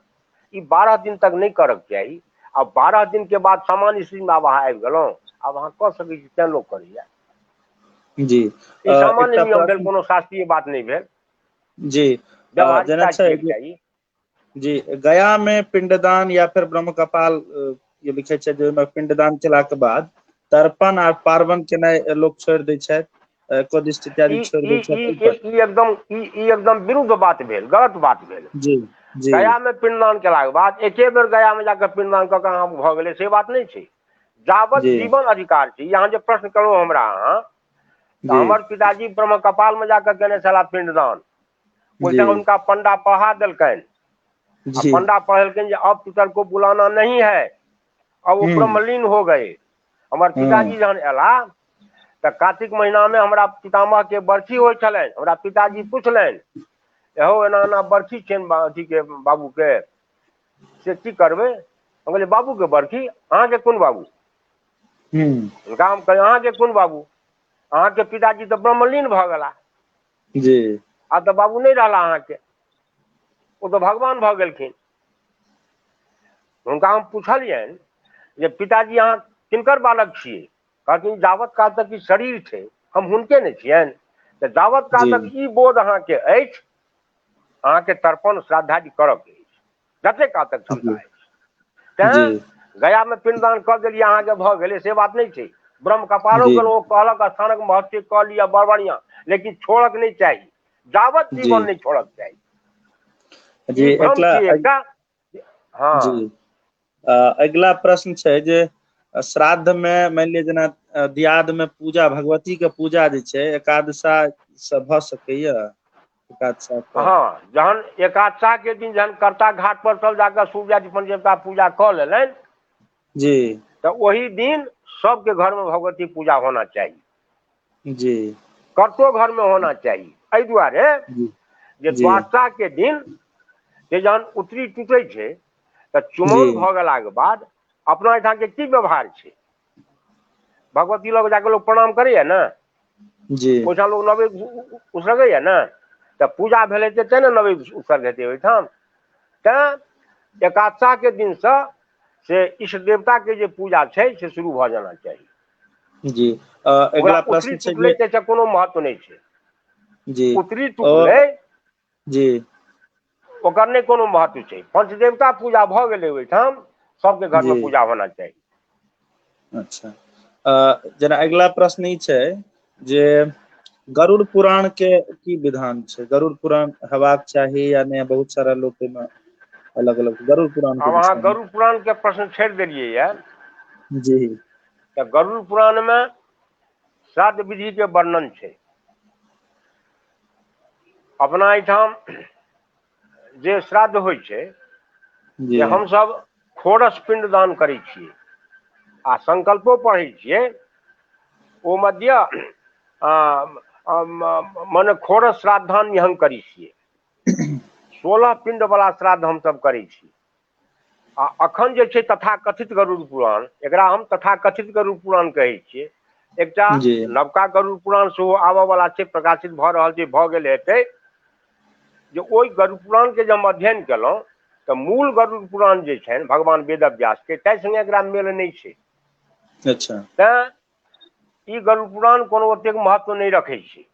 ई 12 दिन तक नहि करक चाही। आ 12 दिन के बाद सामान्य स्थितिमे आब अहाँ आबि गेलहुँ, आब अहाँ कऽ सकै छी, तें लोक करैए। जी। ई सामान्य एकटा नियम भेल, प्रश्न। कोनो शास्त्रीय बात नहि भेल, जी। जेना व्यवहारिकता छै छियै चाही। जी, गया में पिंडदान या फिर ब्रह्म कपाल जे लिखै छै जे ओहिमे पिंडदान केलाके बाद तर्पण आ पार्वण केनाइ लोक छोड़ि दै छथि, एकोदिष्ट ई इत्यादि छोड़ि ई दै ई छथि, एहि ई पर ई एकदम ई ई एकदम विरुद्ध बात भेल, गलत बात भेल। जी। गया में पिंडदान केलाके बाद एके बेर गया में जाकर पिंडदान कऽ के अहाँ भऽ गेलै से बात नहि छै। जावत जीवन अधिकार छै। अहाँ जे प्रश्न केलहुँ हमरा अहाँ, तऽ हमर पिताजी ब्रह्म कपाल में जाकर केने छलाह पिंडदान। ओहिठाम हुनका पंडा पढ़ा देलकनि आ पंडा पढ़ेलकनि जे अब पितर को बुलाना नहीं है, अब वो ब्रह्मलीन हो गए। हमर पिताजी जहन अयला तऽ कार्तिक महीनामे हमरा पितामह के बरखी होइ छलनि। हमरा पिताजी पुछलनि, एहो एना एना बरखी छनि अथीके बाबूके, से की करबै? हम कहलियै बाबूके बरखी? अहाँके कोन बाबू? हुनका हम कहलियै अहाँके कोन बाबू? अहाँके पिताजी तऽ ब्रह्मलीन भऽ गेला जी, आब तऽ बाबू नहि रहला अहाँके, ओ तऽ भगवान भऽ गेलखिन। हुनका हम पुछलियनि जे पिताजी अहाँ किनकर बालक छियै? कहलखिन जावत काल तक ई शरीर छै हम हुनके नहि छियनि, तऽ जावत काल तक ई बोध अहाँके अछि, अहाँके तर्पण श्राद्धादि करऽके अछि जते काल तक क्षमता अछि। तैँ गया में पिंडदान कऽ देलियै अहाँके भऽ गेलै से बात नहि छै। ब्रह्म कपालो गेलहुँ, ओ कहलक स्थानक महत्व कऽ लिअ, बड़ बढ़िआँ, लेकिन छोड़क नहि चाही, जावत जीवन नहि छोड़क चाही। जी, एकटा हँ जी अगिला प्रश्न छै जे श्राद्ध में मानि लिअ जेना दियाद में पूजा, भगवती के पूजा जे छै एकादशा से भऽ सकैया? एकादशा? हँ, जहन एकादशा के दिन जहन कर्ता घाट पर चल जाकर सूर्य पंचदेवता पूजा कऽ लेलनि जी, तऽ ओहि दिन सबके घर में भगवती पूजा होना चाही जी, कर्तो घर में होना चाही। एहि दुआरे जे द्वादशा के दिन जे जहन उतरी टूटे छै तऽ चुमाओन भऽ गेलाके बाद अपना एहिठाम के की व्यवहार छै? भगवती लग जाके लोक प्रणाम करैया ने जी, ओहिठाम लोक नवेद उसरगैया ने, तऽ पूजा भेलै तऽ ने नवेद उसर्ग हेतै ओहिठाम। तैँ एकादशा के दिनसँ से इष्ट देवता के जे पूजा छै से शुरू भऽ जाना चाही जी। अगिला प्रश्न छै जे कोनो महत्व नहि छै जी, उतरी टूटलै जी ओकर नहि कोनो महत्व छै। पंचदेवता पूजा भऽ गेलै ओहिठाम, सबके घर में पूजा होना चाही। अच्छा, जेना अगिला प्रश्न ई छै जे गरुड़ पुराण के की विधान छै? गरुड़ पुराण हेबाक चाही या नहि? बहुत सारा लोक एहिमे अलग अलग गरुड़ पुराण। आब अहाँ गरुड़ पुराण के प्रश्न छेड़ देलियै या जी, तऽ गरुड़ पुराण में श्राद्ध विधि के वर्णन छै। अपना एहिठाम जे श्राद्ध होइ छै जे हमसब खोरस पिंड दान करै छियै आ संकल्पो पढ़ै छियै, ओ मध्य मने खोरस श्राद्धान निहंग करै छियै। 16 पिंड वाला श्राद्ध हमसब करै छी। आ अखन जे छै तथाकथित गरुड़ पुराण, एकरा हम तथाकथित गरुड़ पुराण कहै छियै। एकटा नवका गरुड़ पुराण सेहो आबऽ वाला छै, प्रकाशित भऽ रहल छै, भऽ गेल हेतै। जे ओहि गरुड़ पुराण के जे हम अध्ययन केलहुँ तऽ मूल गरुड़ पुराण जे छनि भगवान वेदव्यास के, ताहि सङ्गे एकरा मेल नहि छै। अच्छा, तैँ ई गरुड़ पुराण कोनो ओतेक महत्व नहि रखै छै।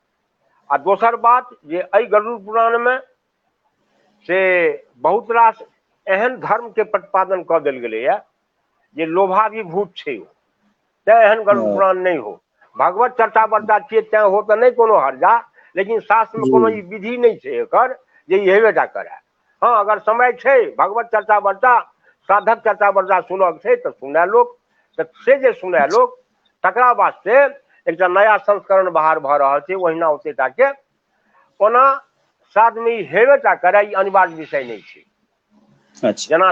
आ दोसर बात जे एहि गरुड़ पुराणमे से बहुत रास एहन धर्मके प्रतिपादन कऽ देल गेलैए जे लोभाभिभूत छै, तैँ एहन गरुड़ पुराण नहि हो। भगवत चर्चा वर्चा छियै तैँ हो तऽ नहि कोनो हर्जा, लेकिन शास्त्रमे कोनो ई विधि नहि छै एकर जे ई हेबे टा करए। हँ, अगर समय छै भगवत चर्चा वर्चा साधक चर्चा वर्चा सुनक छै तऽ सुनय लोक, तऽ से जे सुनय लोक तकरा वास्ते एकटा नया संस्करण बाहर भऽ रहल छै ओहिना ओते टाके। ओना श्राद्धमे ई हेबे टा करए ई अनिवार्य विषय नहि छै। अच्छा, जेना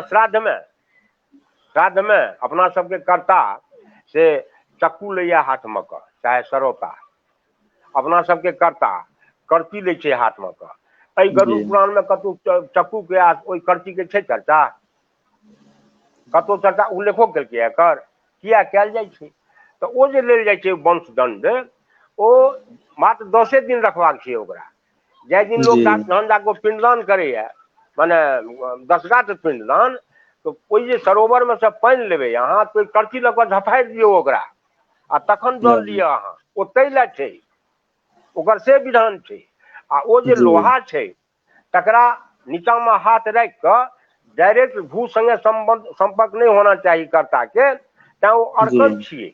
श्राद्धमे अपना सबके कर्ता से चक्कू लैया हाथमे कऽ, चाहे सरौता, अपना सबके कर्ता करती लै छै हाथमे कऽ। एहि गरुड़ पुराणमे कतहु चक्कू के आ ओहि करती के छै चर्चा? कतहु चर्चा उल्लेखो केलकै एकर? किया कयल जाइ छै? तऽ ओ जे लेल जाइ छै वंशदंड, ओ मात्र 10 दिन रखबाक छै ओकरा। जाहि दिन लोक जहन जाकऽ पिंडदान करैया, मने 10 गाछ पिंडदान, तऽ ओहि जे सरोवरमे से पानि लेबै अहाँ, तऽ ओहि करची लऽ कऽ झफारि दियौ ओकरा आ तखन जल लिअ अहाँ, ओ ताहि लए छै, ओकर से विधान छै। आ ओ जे लोहा छै तकरा नीचाँमे हाथ राखि कऽ डायरेक्ट भू सङ्गे सम्पर्क नहि होना चाही कर्ताके, तैँ ओ अड़कन छियै।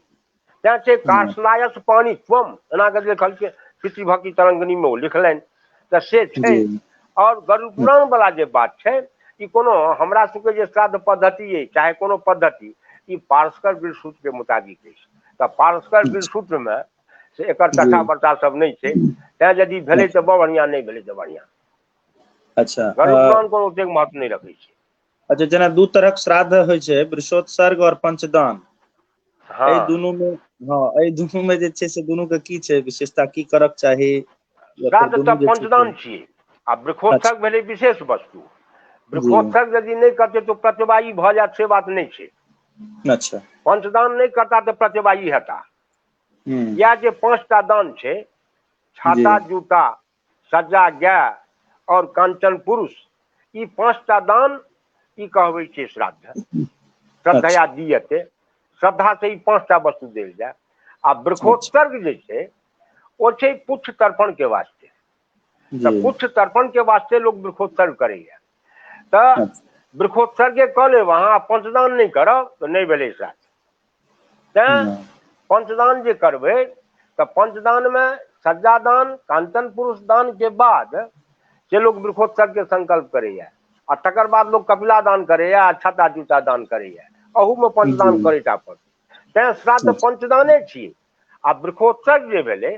तैँ छै कार्सनायस पानी त्वम, एना कऽ लिखल छै पितृभक्ति तरंगिणीमे ओ लिखलनि, तऽ से छै। और गरुड़ पुराण वाला जे बात छै ई कोनो हमरा सबके जे श्राद्ध पद्धति अइ चाहे कोनो पद्धति, ई पारस्कर गृहसूत्र के मुताबिक अछि। तऽ पारस्कर गृहसूत्र मे से एकर कथा वार्ता सब नहि छै, तैं यदि भेलै तऽ बड़ बढ़िआँ, नहि भेलै तऽ बढ़िआँ। अच्छा, गरुड़ पुराण कोनो ओतेक महत्व नहि रखै छै। अच्छा, जेना दू तरहक श्राद्ध होइ छै, वृषोत्सर्ग और पंचदान। एहि दुनू मे, हँ, एहि दुनू मे जे छै से दुनू के की छै विशेषता, की करक चाही? श्राद्ध तऽ पंचदान छियै आ वृक्षोत्सर्ग भेलै विशेष वस्तु। वृक्षोत्सर्ग यदि नहि करतै तऽ प्रतिवायी भऽ जायत, से बात नहि छै। अच्छा, पंचदान नहि करता तऽ प्रतिवायी हेता। इएह जे 5टा दान छै, छाता, जूता, सज्जा, गाय और कांचन पुरुष, ई 5टा दान ई कहबै छै श्राद्ध। श्रद्धया दीयते, श्रद्धा से ई 5टा वस्तु देल जाय। आ वृक्षोत्सर्ग जे छै ओ छै पुच्छ तर्पण के वास्ते। तऽ पुच्छ तर्पण के वास्ते लोग वृक्षोत्सर्ग करैया। तऽ वृक्षोत्सर्गे कऽ लेब अहाँ, पंचदान नहि करब तऽ नहि भेलै श्राद्ध। तैं पंचदान जे करबै तऽ पंचदान मे सज्जादान, कांचन पुरुष दान के बाद से लोग वृक्षोत्सर्ग के संकल्प करैया, आ तकर बाद लोग कपिला दान करैया आ छाता जूता दान करैया, अहूमे पंचदान करैटा पड़त। तैं श्राद्ध पंचदाने छी। आ वृक्षोत्सर्ग जे भेलै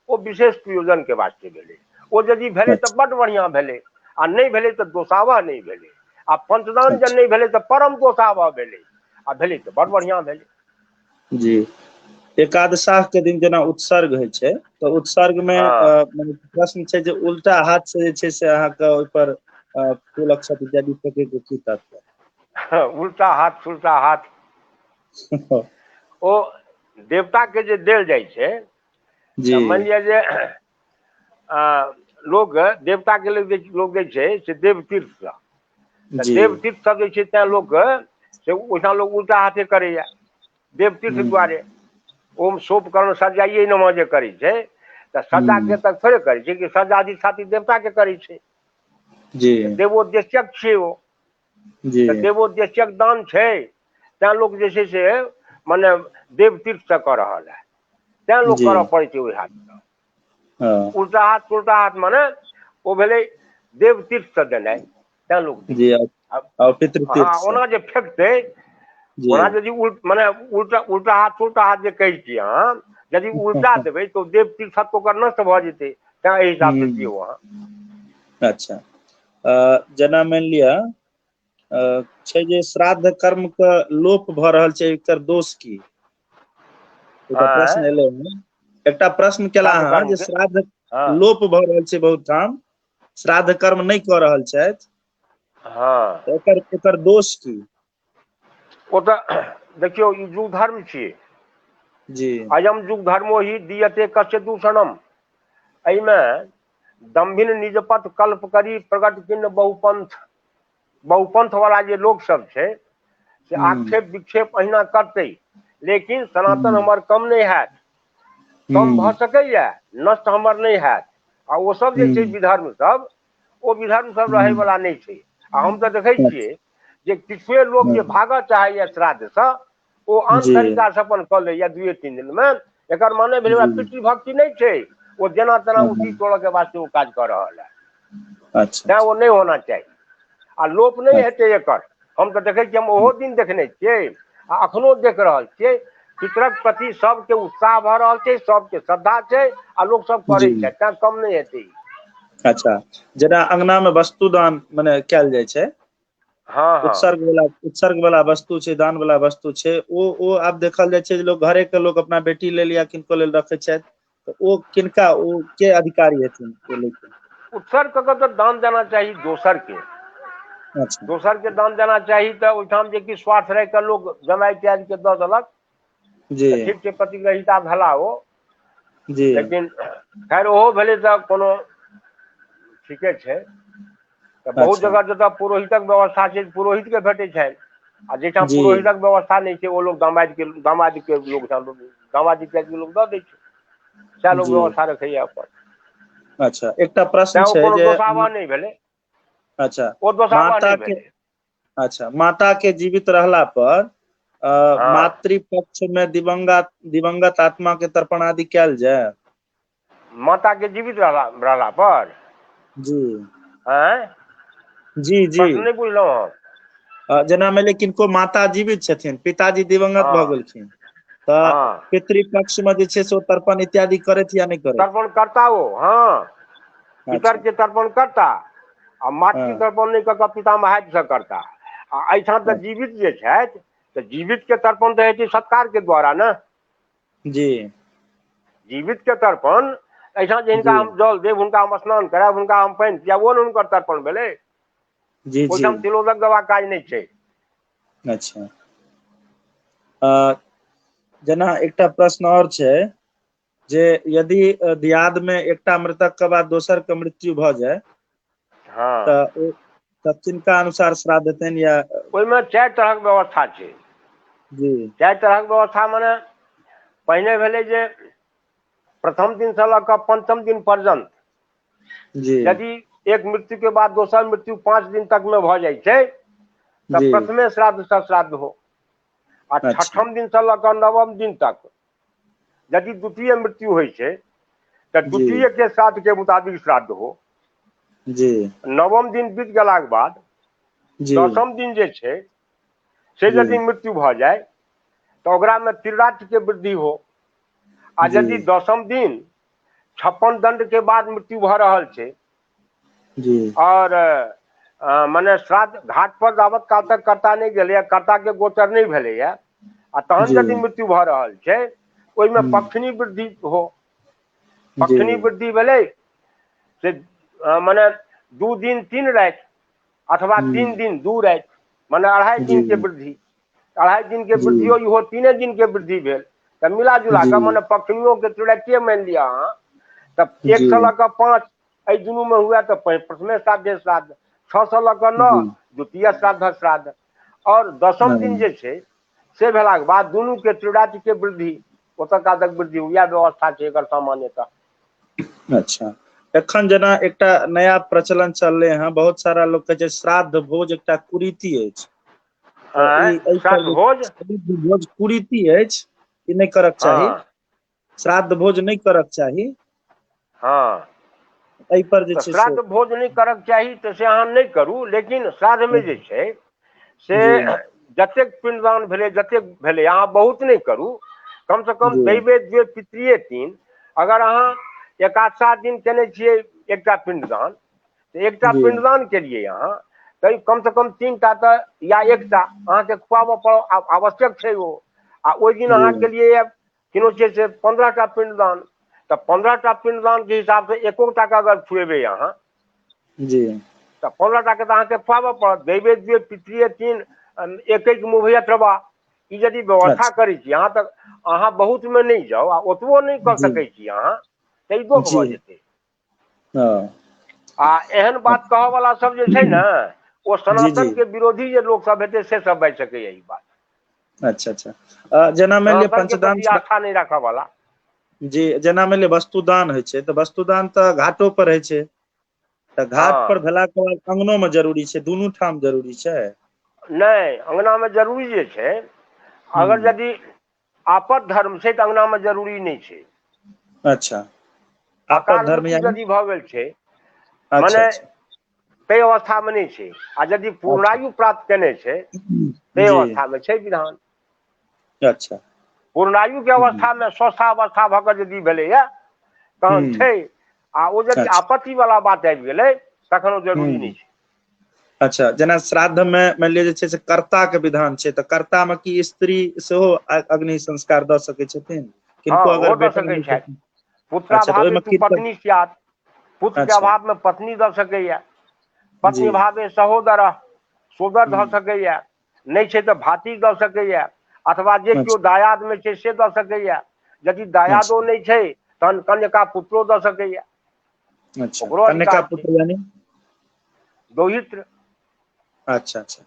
ओ विशेष प्रयोजन के वास्ते भेलै। ओ यदि भेलै तऽ बड्ड बढ़िआँ भेलै, आ नहि भेलै तऽ दोषावह नहि भेलै। आ पंचदान जब नहि भेलै तऽ परम दोषावह भेलै, आ भेलै तऽ बड्ड बढ़िआँ भेलै। जी, एकादशाह के दिन जेना उत्सर्ग होइ छै तऽ उत्सर्ग मे प्रश्न छै जे उल्टा हाथ से जे छै से अहाँके ओहिपर फूल अक्षत इत्यादि फेकै के की तात्पर्य? उल्टा हाथ सुल्टा हाथ ओ देवता के जे देल जाइ छै, मानि लिअ जे लोग देवता के लेल लोग दै छै से देवतीर्थ सँ, देवतीर्थ सब दै छै, तैं लोग से ओहिठाम लोग उल्टा हाथे करैया देवतीर्थ दुआरे। ओम सोपकरण सजाइए नमः जे करै छै तऽ सजा के तक थोड़े करै छै कि सजादी छाती देवता के करै छै। जी, देवोद्देश्यक छै ओ, तऽ देवोद्देश्यक दान छै, तैं लोक जे छै से मने देवतीर्थ से कऽ रहल है, तैं लोक करऽ पड़ै छै ओहि हाथसँ। उल्टा हाथ सुल्टा हाथ माने ओ भेलै देवतीर्थ से देनाइ, तैं लोक। हँ, ओना जे फेकतै, ओना यदि मने उल्टा उल्टा हाथ सुल्टा हाथ जे कहै छियै अहाँ, यदि उल्टा देबै तऽ देव तीर्थ ओकर नष्ट भऽ जेतै, तैं एहि हिसाबसँ दियौ अहाँ। अच्छा, जेना मानि लिअ छै जे श्राद्ध कर्म के लोप भऽ रहल छै, एकर दोष की? एकटा प्रश्न एलै हँ, एकटा प्रश्न केला अहाँ जे श्राद्ध लोप भऽ रहल छै, बहुत ठाम श्राद्ध कर्म नहि कऽ रहल छथि, हँ, एकर एकर दोष की? ओ तऽ देखियौ, ई युग धर्म छियै जी। अयम युग धर्मो ही दीयते कस्य दूषणम। एहिमे दम्भिन निजपथ कल्प करी प्रगट किन्न बहुपंथ, बहुपंथ वाला जे लोक सब छै से आक्षेप विक्षेप अहिना करतै, लेकिन सनातन हमर कम नहि हैत, कम भऽ सकैया, नष्ट हमर नहि हैत। आ ओ सब जे छै विधर्म सब, ओ विधर्म सब रहै वाला नहि छै। आ हम तऽ देखै छियै जे किछुए लोक जे भागऽ चाहैया श्राद्धसँ, ओ आन तरीकासँ अपन कऽ लैया 2-3 दिनमे। एकर माने भेलै ओकरा पितृभक्ति नहि छै, ओ जेना तेना उसी तोड़ऽ के वास्ते ओ काज कऽ रहल है। अच्छा, तैं ओ नहि होना चाही आ लोप नहि हेतै एकर। हम तऽ देखै छियै, हम ओहो दिन देखने छियै आ अखनो देख रहल छियै, पितरक प्रति सबके उत्साह भऽ रहल छै, सबके श्रद्धा छै आ लोक सब करै छै, तैं कम नहि हेतै। अच्छा, जेना अंगना मे वस्तु दान मने कयल जाइ छै, हँ, उत्सर्ग वाला, उत्सर्ग वाला वस्तु छै, दान वाला वस्तु छै, ओ ओ आब देखल जाइ छै जे लोग घरे के लोग अपना बेटी लेल या किनको लेल रखै छथि, तऽ ओ किनका, ओ के अधिकारी हेथिन ओ लैके? उत्सर्ग कऽ तऽ दान देना चाही दोसर के। अच्छा, दोसर के दान देना चाही तऽ ओहिठाम जे कि स्वार्थ राखि कऽ लोक जमाइ त्याग के दऽ देलक जी, ठीक छै, प्रतिग्रहिता भेला ओ जी। लेकिन खैर ओहो भेलै तऽ कोनो ठीके छै। तऽ बहुत जगह जतऽ पुरोहितक व्यवस्था छै पुरोहित के भेटै छनि, आ जाहिठाम पुरोहितक व्यवस्था नहि छै ओ लोक दामाद के, दामाद के लोक, दामाद इत्यादि लोक दऽ दै छै, सएह लोक व्यवस्था रखैया अपन। अच्छा, एकटा प्रश्न छै जे दोषावह नहि भेलै। अच्छा, ओ दोषावह नहि भेलै। अच्छा, माता के जीवित रहला पर मातृपक्ष में दिवंगत आत्मा के तर्पण आदि कयल जाय? माता के जीवित रहला पर जी, आँय जी जी। प्रश्न नहि बुझलहुँ हम। जेना मानि लिअ किनको माता जीवित छथिन, पिताजी दिवंगत भऽ गेलखिन, तऽ पितृपक्ष में जे छै से ओ तर्पण इत्यादि करथि या नहि करथि? तर्पण करता ओ, हँ, पितर के तर्पण करता आ मातृ तर्पण नहि कऽ कऽ पितामहादि से करता। आ एहिठाम तऽ जीवित जे छथि तऽ जीवित के तर्पण तऽ हेतै सत्कार के द्वारा ने। जी। जीवित के तर्पण एहिठाम जे हिनका हम जल देब, हुनका हम स्नान करायब, हुनका हम पानि पियाब, ओ ने हुनकर तर्पण भेलै। जी जी। ओहिठाम तिलोदक दवा काज नहि छै। अच्छा, जेना एकटा प्रश्न आओर छै जे यदि दियाद में एकटा मृतक के बाद दोसर के मृत्यु भऽ जाय, तऽ ओ तऽ किनका अनुसार श्राद्ध हेतनि या? ओहिमे 4 तरहक व्यवस्था छै। जी। 4 तरहक व्यवस्था मने पहिने भेलै जे प्रथम दिन से लऽ कऽ पंचम दिन पर्यंत जी यदि एक मृत्यु के बाद दोसर मृत्यु 5 दिन तक में भऽ जाइ छै तऽ प्रथमे श्राद्ध से श्राद्ध हो। आ छठम दिन से लऽ कऽ नवम दिन तक यदि द्वितीय मृत्यु होइ छै तऽ द्वितीय के श्राद्ध के मुताबिक श्राद्ध हो। जी। नवम दिन बीत गेलाके बाद दसम दिन जे छै से यदि मृत्यु भऽ जाय तऽ ओकरामे त्रिरात्र के वृद्धि हो। आ यदि दसम दिन 56 दंड के बाद मृत्यु भऽ रहल छै और मने श्राद्ध घाट पर जाबत काल तक कर्ता नहि गेलैया, कर्ता के गोचर नहि भेलैया, आ तहन यदि मृत्यु भऽ रहल छै ओहिमे पक्षिणी वृद्धि हो। पक्षिणी वृद्धि भेलै से मने 2 दिन 3 राति अथवा 3 दिन 2 राति, मने 2.5 दिन के वृद्धि। 2.5 दिन के वृद्धि हो, इहो 3 दिन के वृद्धि भेल तऽ मिला जुला कऽ मने पक्षिणियों के त्रिरातिये मानि लिअ अहाँ, तऽ 1 से लऽ कऽ 5 एहि दुनू मे हुए तऽ प्रथमे श्राद्ध श्राद्ध, 6 से लऽ कऽ 9 द्वितीय श्राद्ध श्राद्ध, और दसम दिन जे छै से भेलाके बाद दुनू के त्रिराति के वृद्धि, ओतऽ तक वृद्धि, इएह व्यवस्था छै एकर सामान्यतः। अच्छा, एखन जेना एकटा नया प्रचलन चललै हँ, बहुत सारा लोक कहै छै श्राद्ध भोज एकटा कुरीति अछि। श्राद्ध भोज? भोज कुरीति अछि, ई नहि करक चाही, श्राद्ध भोज नहि करक चाही। हँ, एहि पर जे छै श्राद्ध भोज नहि करक चाही तऽ से अहाँ नहि करू, लेकिन श्राद्धमे जे छै से जतेक पिंडदान भेलै जतेक भेलै अहाँ बहुत नहि करू, कम से कम दैवे द्वे पितृए 3। अगर अहाँ एकादशा दिन केने छियै एकटा पिंडदान, तऽ एकटा पिंडदान केलियै अहाँ तऽ कम से कम 3 टा तऽ या 1टा अहाँके खुआबऽ पड़ आवश्यक छै ओ। आ ओहि दिन अहाँ केलियै किनो छै से 15 टा पिंडदान, तऽ 15 टा पिंडदान के हिसाब से 1 टा के अगर खुएबै अहाँ जी तऽ 15 टा के तऽ अहाँके खुआबऽ पड़त। दैवे द्वे पितृए 3 1 मुभयत्रवा, ई यदि व्यवस्था करै छी अहाँ तऽ अहाँ बहुत में नहि जाउ, आ ओतबो नहि कऽ सकै छी अहाँ तऽ ई दोख भऽ जेतै। आ एहन बात कहऽ वाला सब जे छै ने ओ सनातन के विरोधी जे लोक सब हेतै से सब बाजि सकैया ई बात। अच्छा अच्छा, जेना मानि लिअ पंचदान आस्था नहि राखऽ वाला जी, जेना मानि लिअ वस्तुदान होइ छै तऽ वस्तुदान तऽ घाटो पर होइ छै, तऽ घाट पर भेला के बाद अंगनो में जरूरी छै, दुनू ठाम जरूरी छै? नहि, अंगना में जरूरी जे छै, अगर यदि आपद धर्म छै तऽ अंगना में जरूरी नहि छै। अच्छा, आपद धर्म यदि भऽ गेल छै मने ताहि अवस्था में नहि छै, आ यदि पूर्णायु प्राप्त केने छै ताहि अवस्था में छै विधान। अच्छा, पूर्णायु के अवस्था में स्वस्थावस्था भऽ कऽ यदि भेलैया तहन छै, आ ओ यदि आपत्ति वाला बात आबि गेलै तखन ओ जरूरी नहि छै। अच्छा, जेना श्राद्ध में मानि लिअ जे छै से कर्ता के विधान छै, तऽ कर्ता में की स्त्री सेहो अग्नि संस्कार दऽ सकै छथिन? किनको अगर बेटा सकै छथि, पुत्राभावे पत्नी स्यात्, पुत्र के अभाव में पत्नी दऽ सकैया, पत्नी भावे सहोदर सोदर दऽ सकैया, नहि छै तऽ भाती दऽ सकैया, अथवा जे केओ दायाद में छै से दऽ सकैया, यदि दायादो नहि छै तहन कन्यका पुत्रो दऽ सकैया। अच्छा, कन्यका पुत्र यानी दौहित्र। अच्छा अच्छा,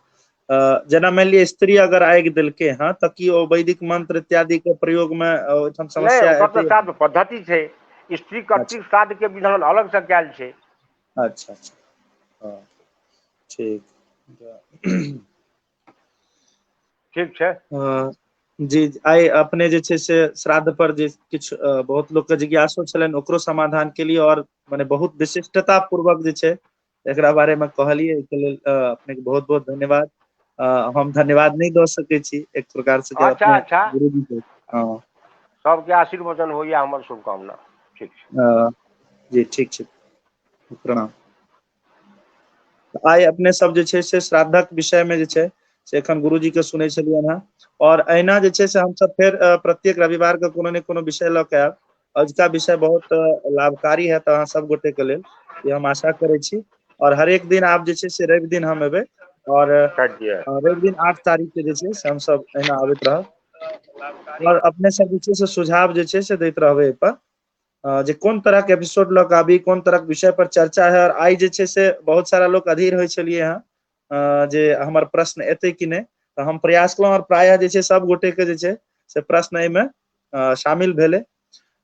जेना मानि लिअ स्त्री अगर आगि देलकै हँ तऽ की ओ वैदिक मंत्र इत्यादि के प्रयोग में ओहिठाम समस्या एतै? श्राद्ध पद्धति छै, स्त्री कर्तृक श्राद्ध के विधान अलग से कयल छै। अच्छा अच्छा, ठीक ठीक छै जी। आइ अपने जे छै से श्राद्ध पर जे किछु बहुत लोक के जिज्ञासो छलनि ओकरो समाधान के लिए, और माने बहुत विशिष्टता पूर्वक जे छै एकरा बारे में कहलियै, एहिके लेल अपने के बहुत बहुत धन्यवाद। हम धन्यवाद नहि दऽ सकै छी एक प्रकार से। अच्छा अच्छा। गुरुजी के, हँ। सबके आशीर्वचन होइया, हमर शुभकामना। ठीक छै। जी, ठीक छै, प्रणाम। आइ अपने सब जे छै से श्राद्धक विषय में जे छै से एखन गुरुजी के सुनै छलियनि हेँ, और अहिना जे छै से हमसब फेर प्रत्येक रविवार के कोनो ने कोनो विषय लऽ के आयब। अजुका विषय बहुत लाभकारी है तऽ अहाँ सब गोटे के लेल, ई हम आशा करै छी। और हरेक दिन आब जे छै से रवि दिन हम एबै, और रवि दिन 8 तारीख के जे छै से हमसब अहिना आबैत रहब, और अपने सब जे छै से सुझाव जे छै से दैत रहबै एहि पर, जे कोन तरह के एपिसोड लऽ के आबी, कोन तरह के विषय पर चर्चा है। और आइ जे छै से बहुत सारा लोक अधीर होइ छलियै हँ जे हमर प्रश्न एतै कि नहि, तऽ हम प्रयास केलहुँ और प्रायः जे छै सब गोटे के जे छै से प्रश्न एहिमे शामिल भेलै।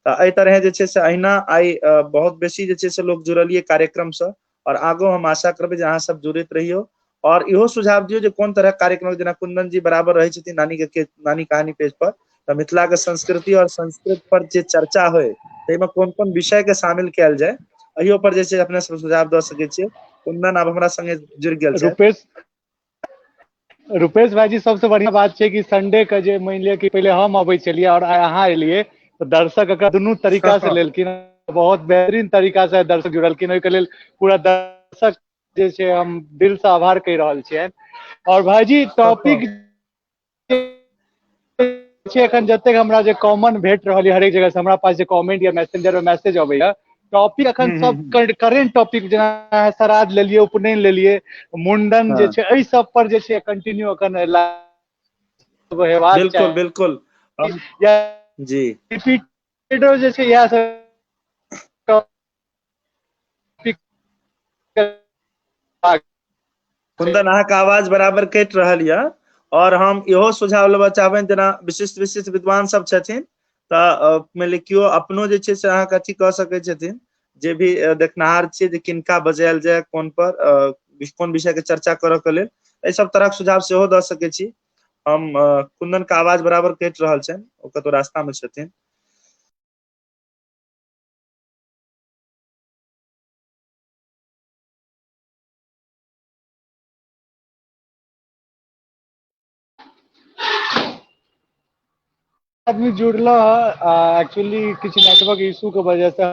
तऽ एहि तरहे जे छै से अहिना आइ बहुत बेसी जे छै से लोक जुड़लियै कार्यक्रम सँ, और आगो हम आशा करबै जे अहाँ सब जुड़ैत रहियौ, और इहो सुझाव दियौ जे कोन तरह कार्यक्रम, जेना कुंदन जी बराबर रहै छथिन नानी के नानी कहानी पेज पर, तऽ मिथिला के संस्कृति और संस्कृत पर जे चर्चा होय ताहिमे कोन कोन विषय के शामिल कयल जाय, अहियो पर जे छै अपने सब सुझाव दऽ सकै छियै। कुंदन आब हमरा संगे जुड़ि गेल छै। रुपेश भाईजी, सबसे बढ़िया बात छै कि संडे के जे मान लिअ कि पहिले हम अबै छलियै और आइ अहाँ एलियै, तऽ दर्शक एकरा दुनू तरीका से लेलखिन, बहुत बेहतरीन तरीका से दर्शक जुड़लखिन। ओहिके लेल पूरा दर्शक जे छै हम दिल से आभार कहि रहल छियनि। और भाईजी, टॉपिक छै एखन जतेक हमरा जे कॉमन भेट रहल यऽ हरेक जगह से, हमरा पास जे कमेंट या मैसेंजर में मैसेज अबैया, टॉपिक अखन सब करेंट टॉपिक, जेना श्राद्ध लेलियै, उपनयन लेलियै, मुंडन जे छै, एहि सब पर जे छै कंटिन्यू अखन हेबाक। बिल्कुल बिल्कुल। या जी। रिपीटेडो जे छै इएह सब टॉपिक। कुंदन, अहाँके आवाज बराबर कटि रहल यऽ। और हम इहो सुझाव लेबऽ चाहबनि, जेना विशिष्ट विशिष्ट विद्वान सब छथिन, तऽ मानि लिअ केओ अपनो जे छै से अहाँके अथी कऽ सकै छथिन, जे भी देखनिहार छियै जे किनका बजायल जाय, कोन पर कोन विषय के चर्चा करऽ के लेल, एहि सब तरहक सुझाव सेहो दऽ सकै छी। हम कुंदन के आवाज बराबर कटि रहल छनि, ओ कतौ रास्ता मे छथिन। आदमी जुड़ल, एक्चुअली किछु नेटवर्क इशू के वजह से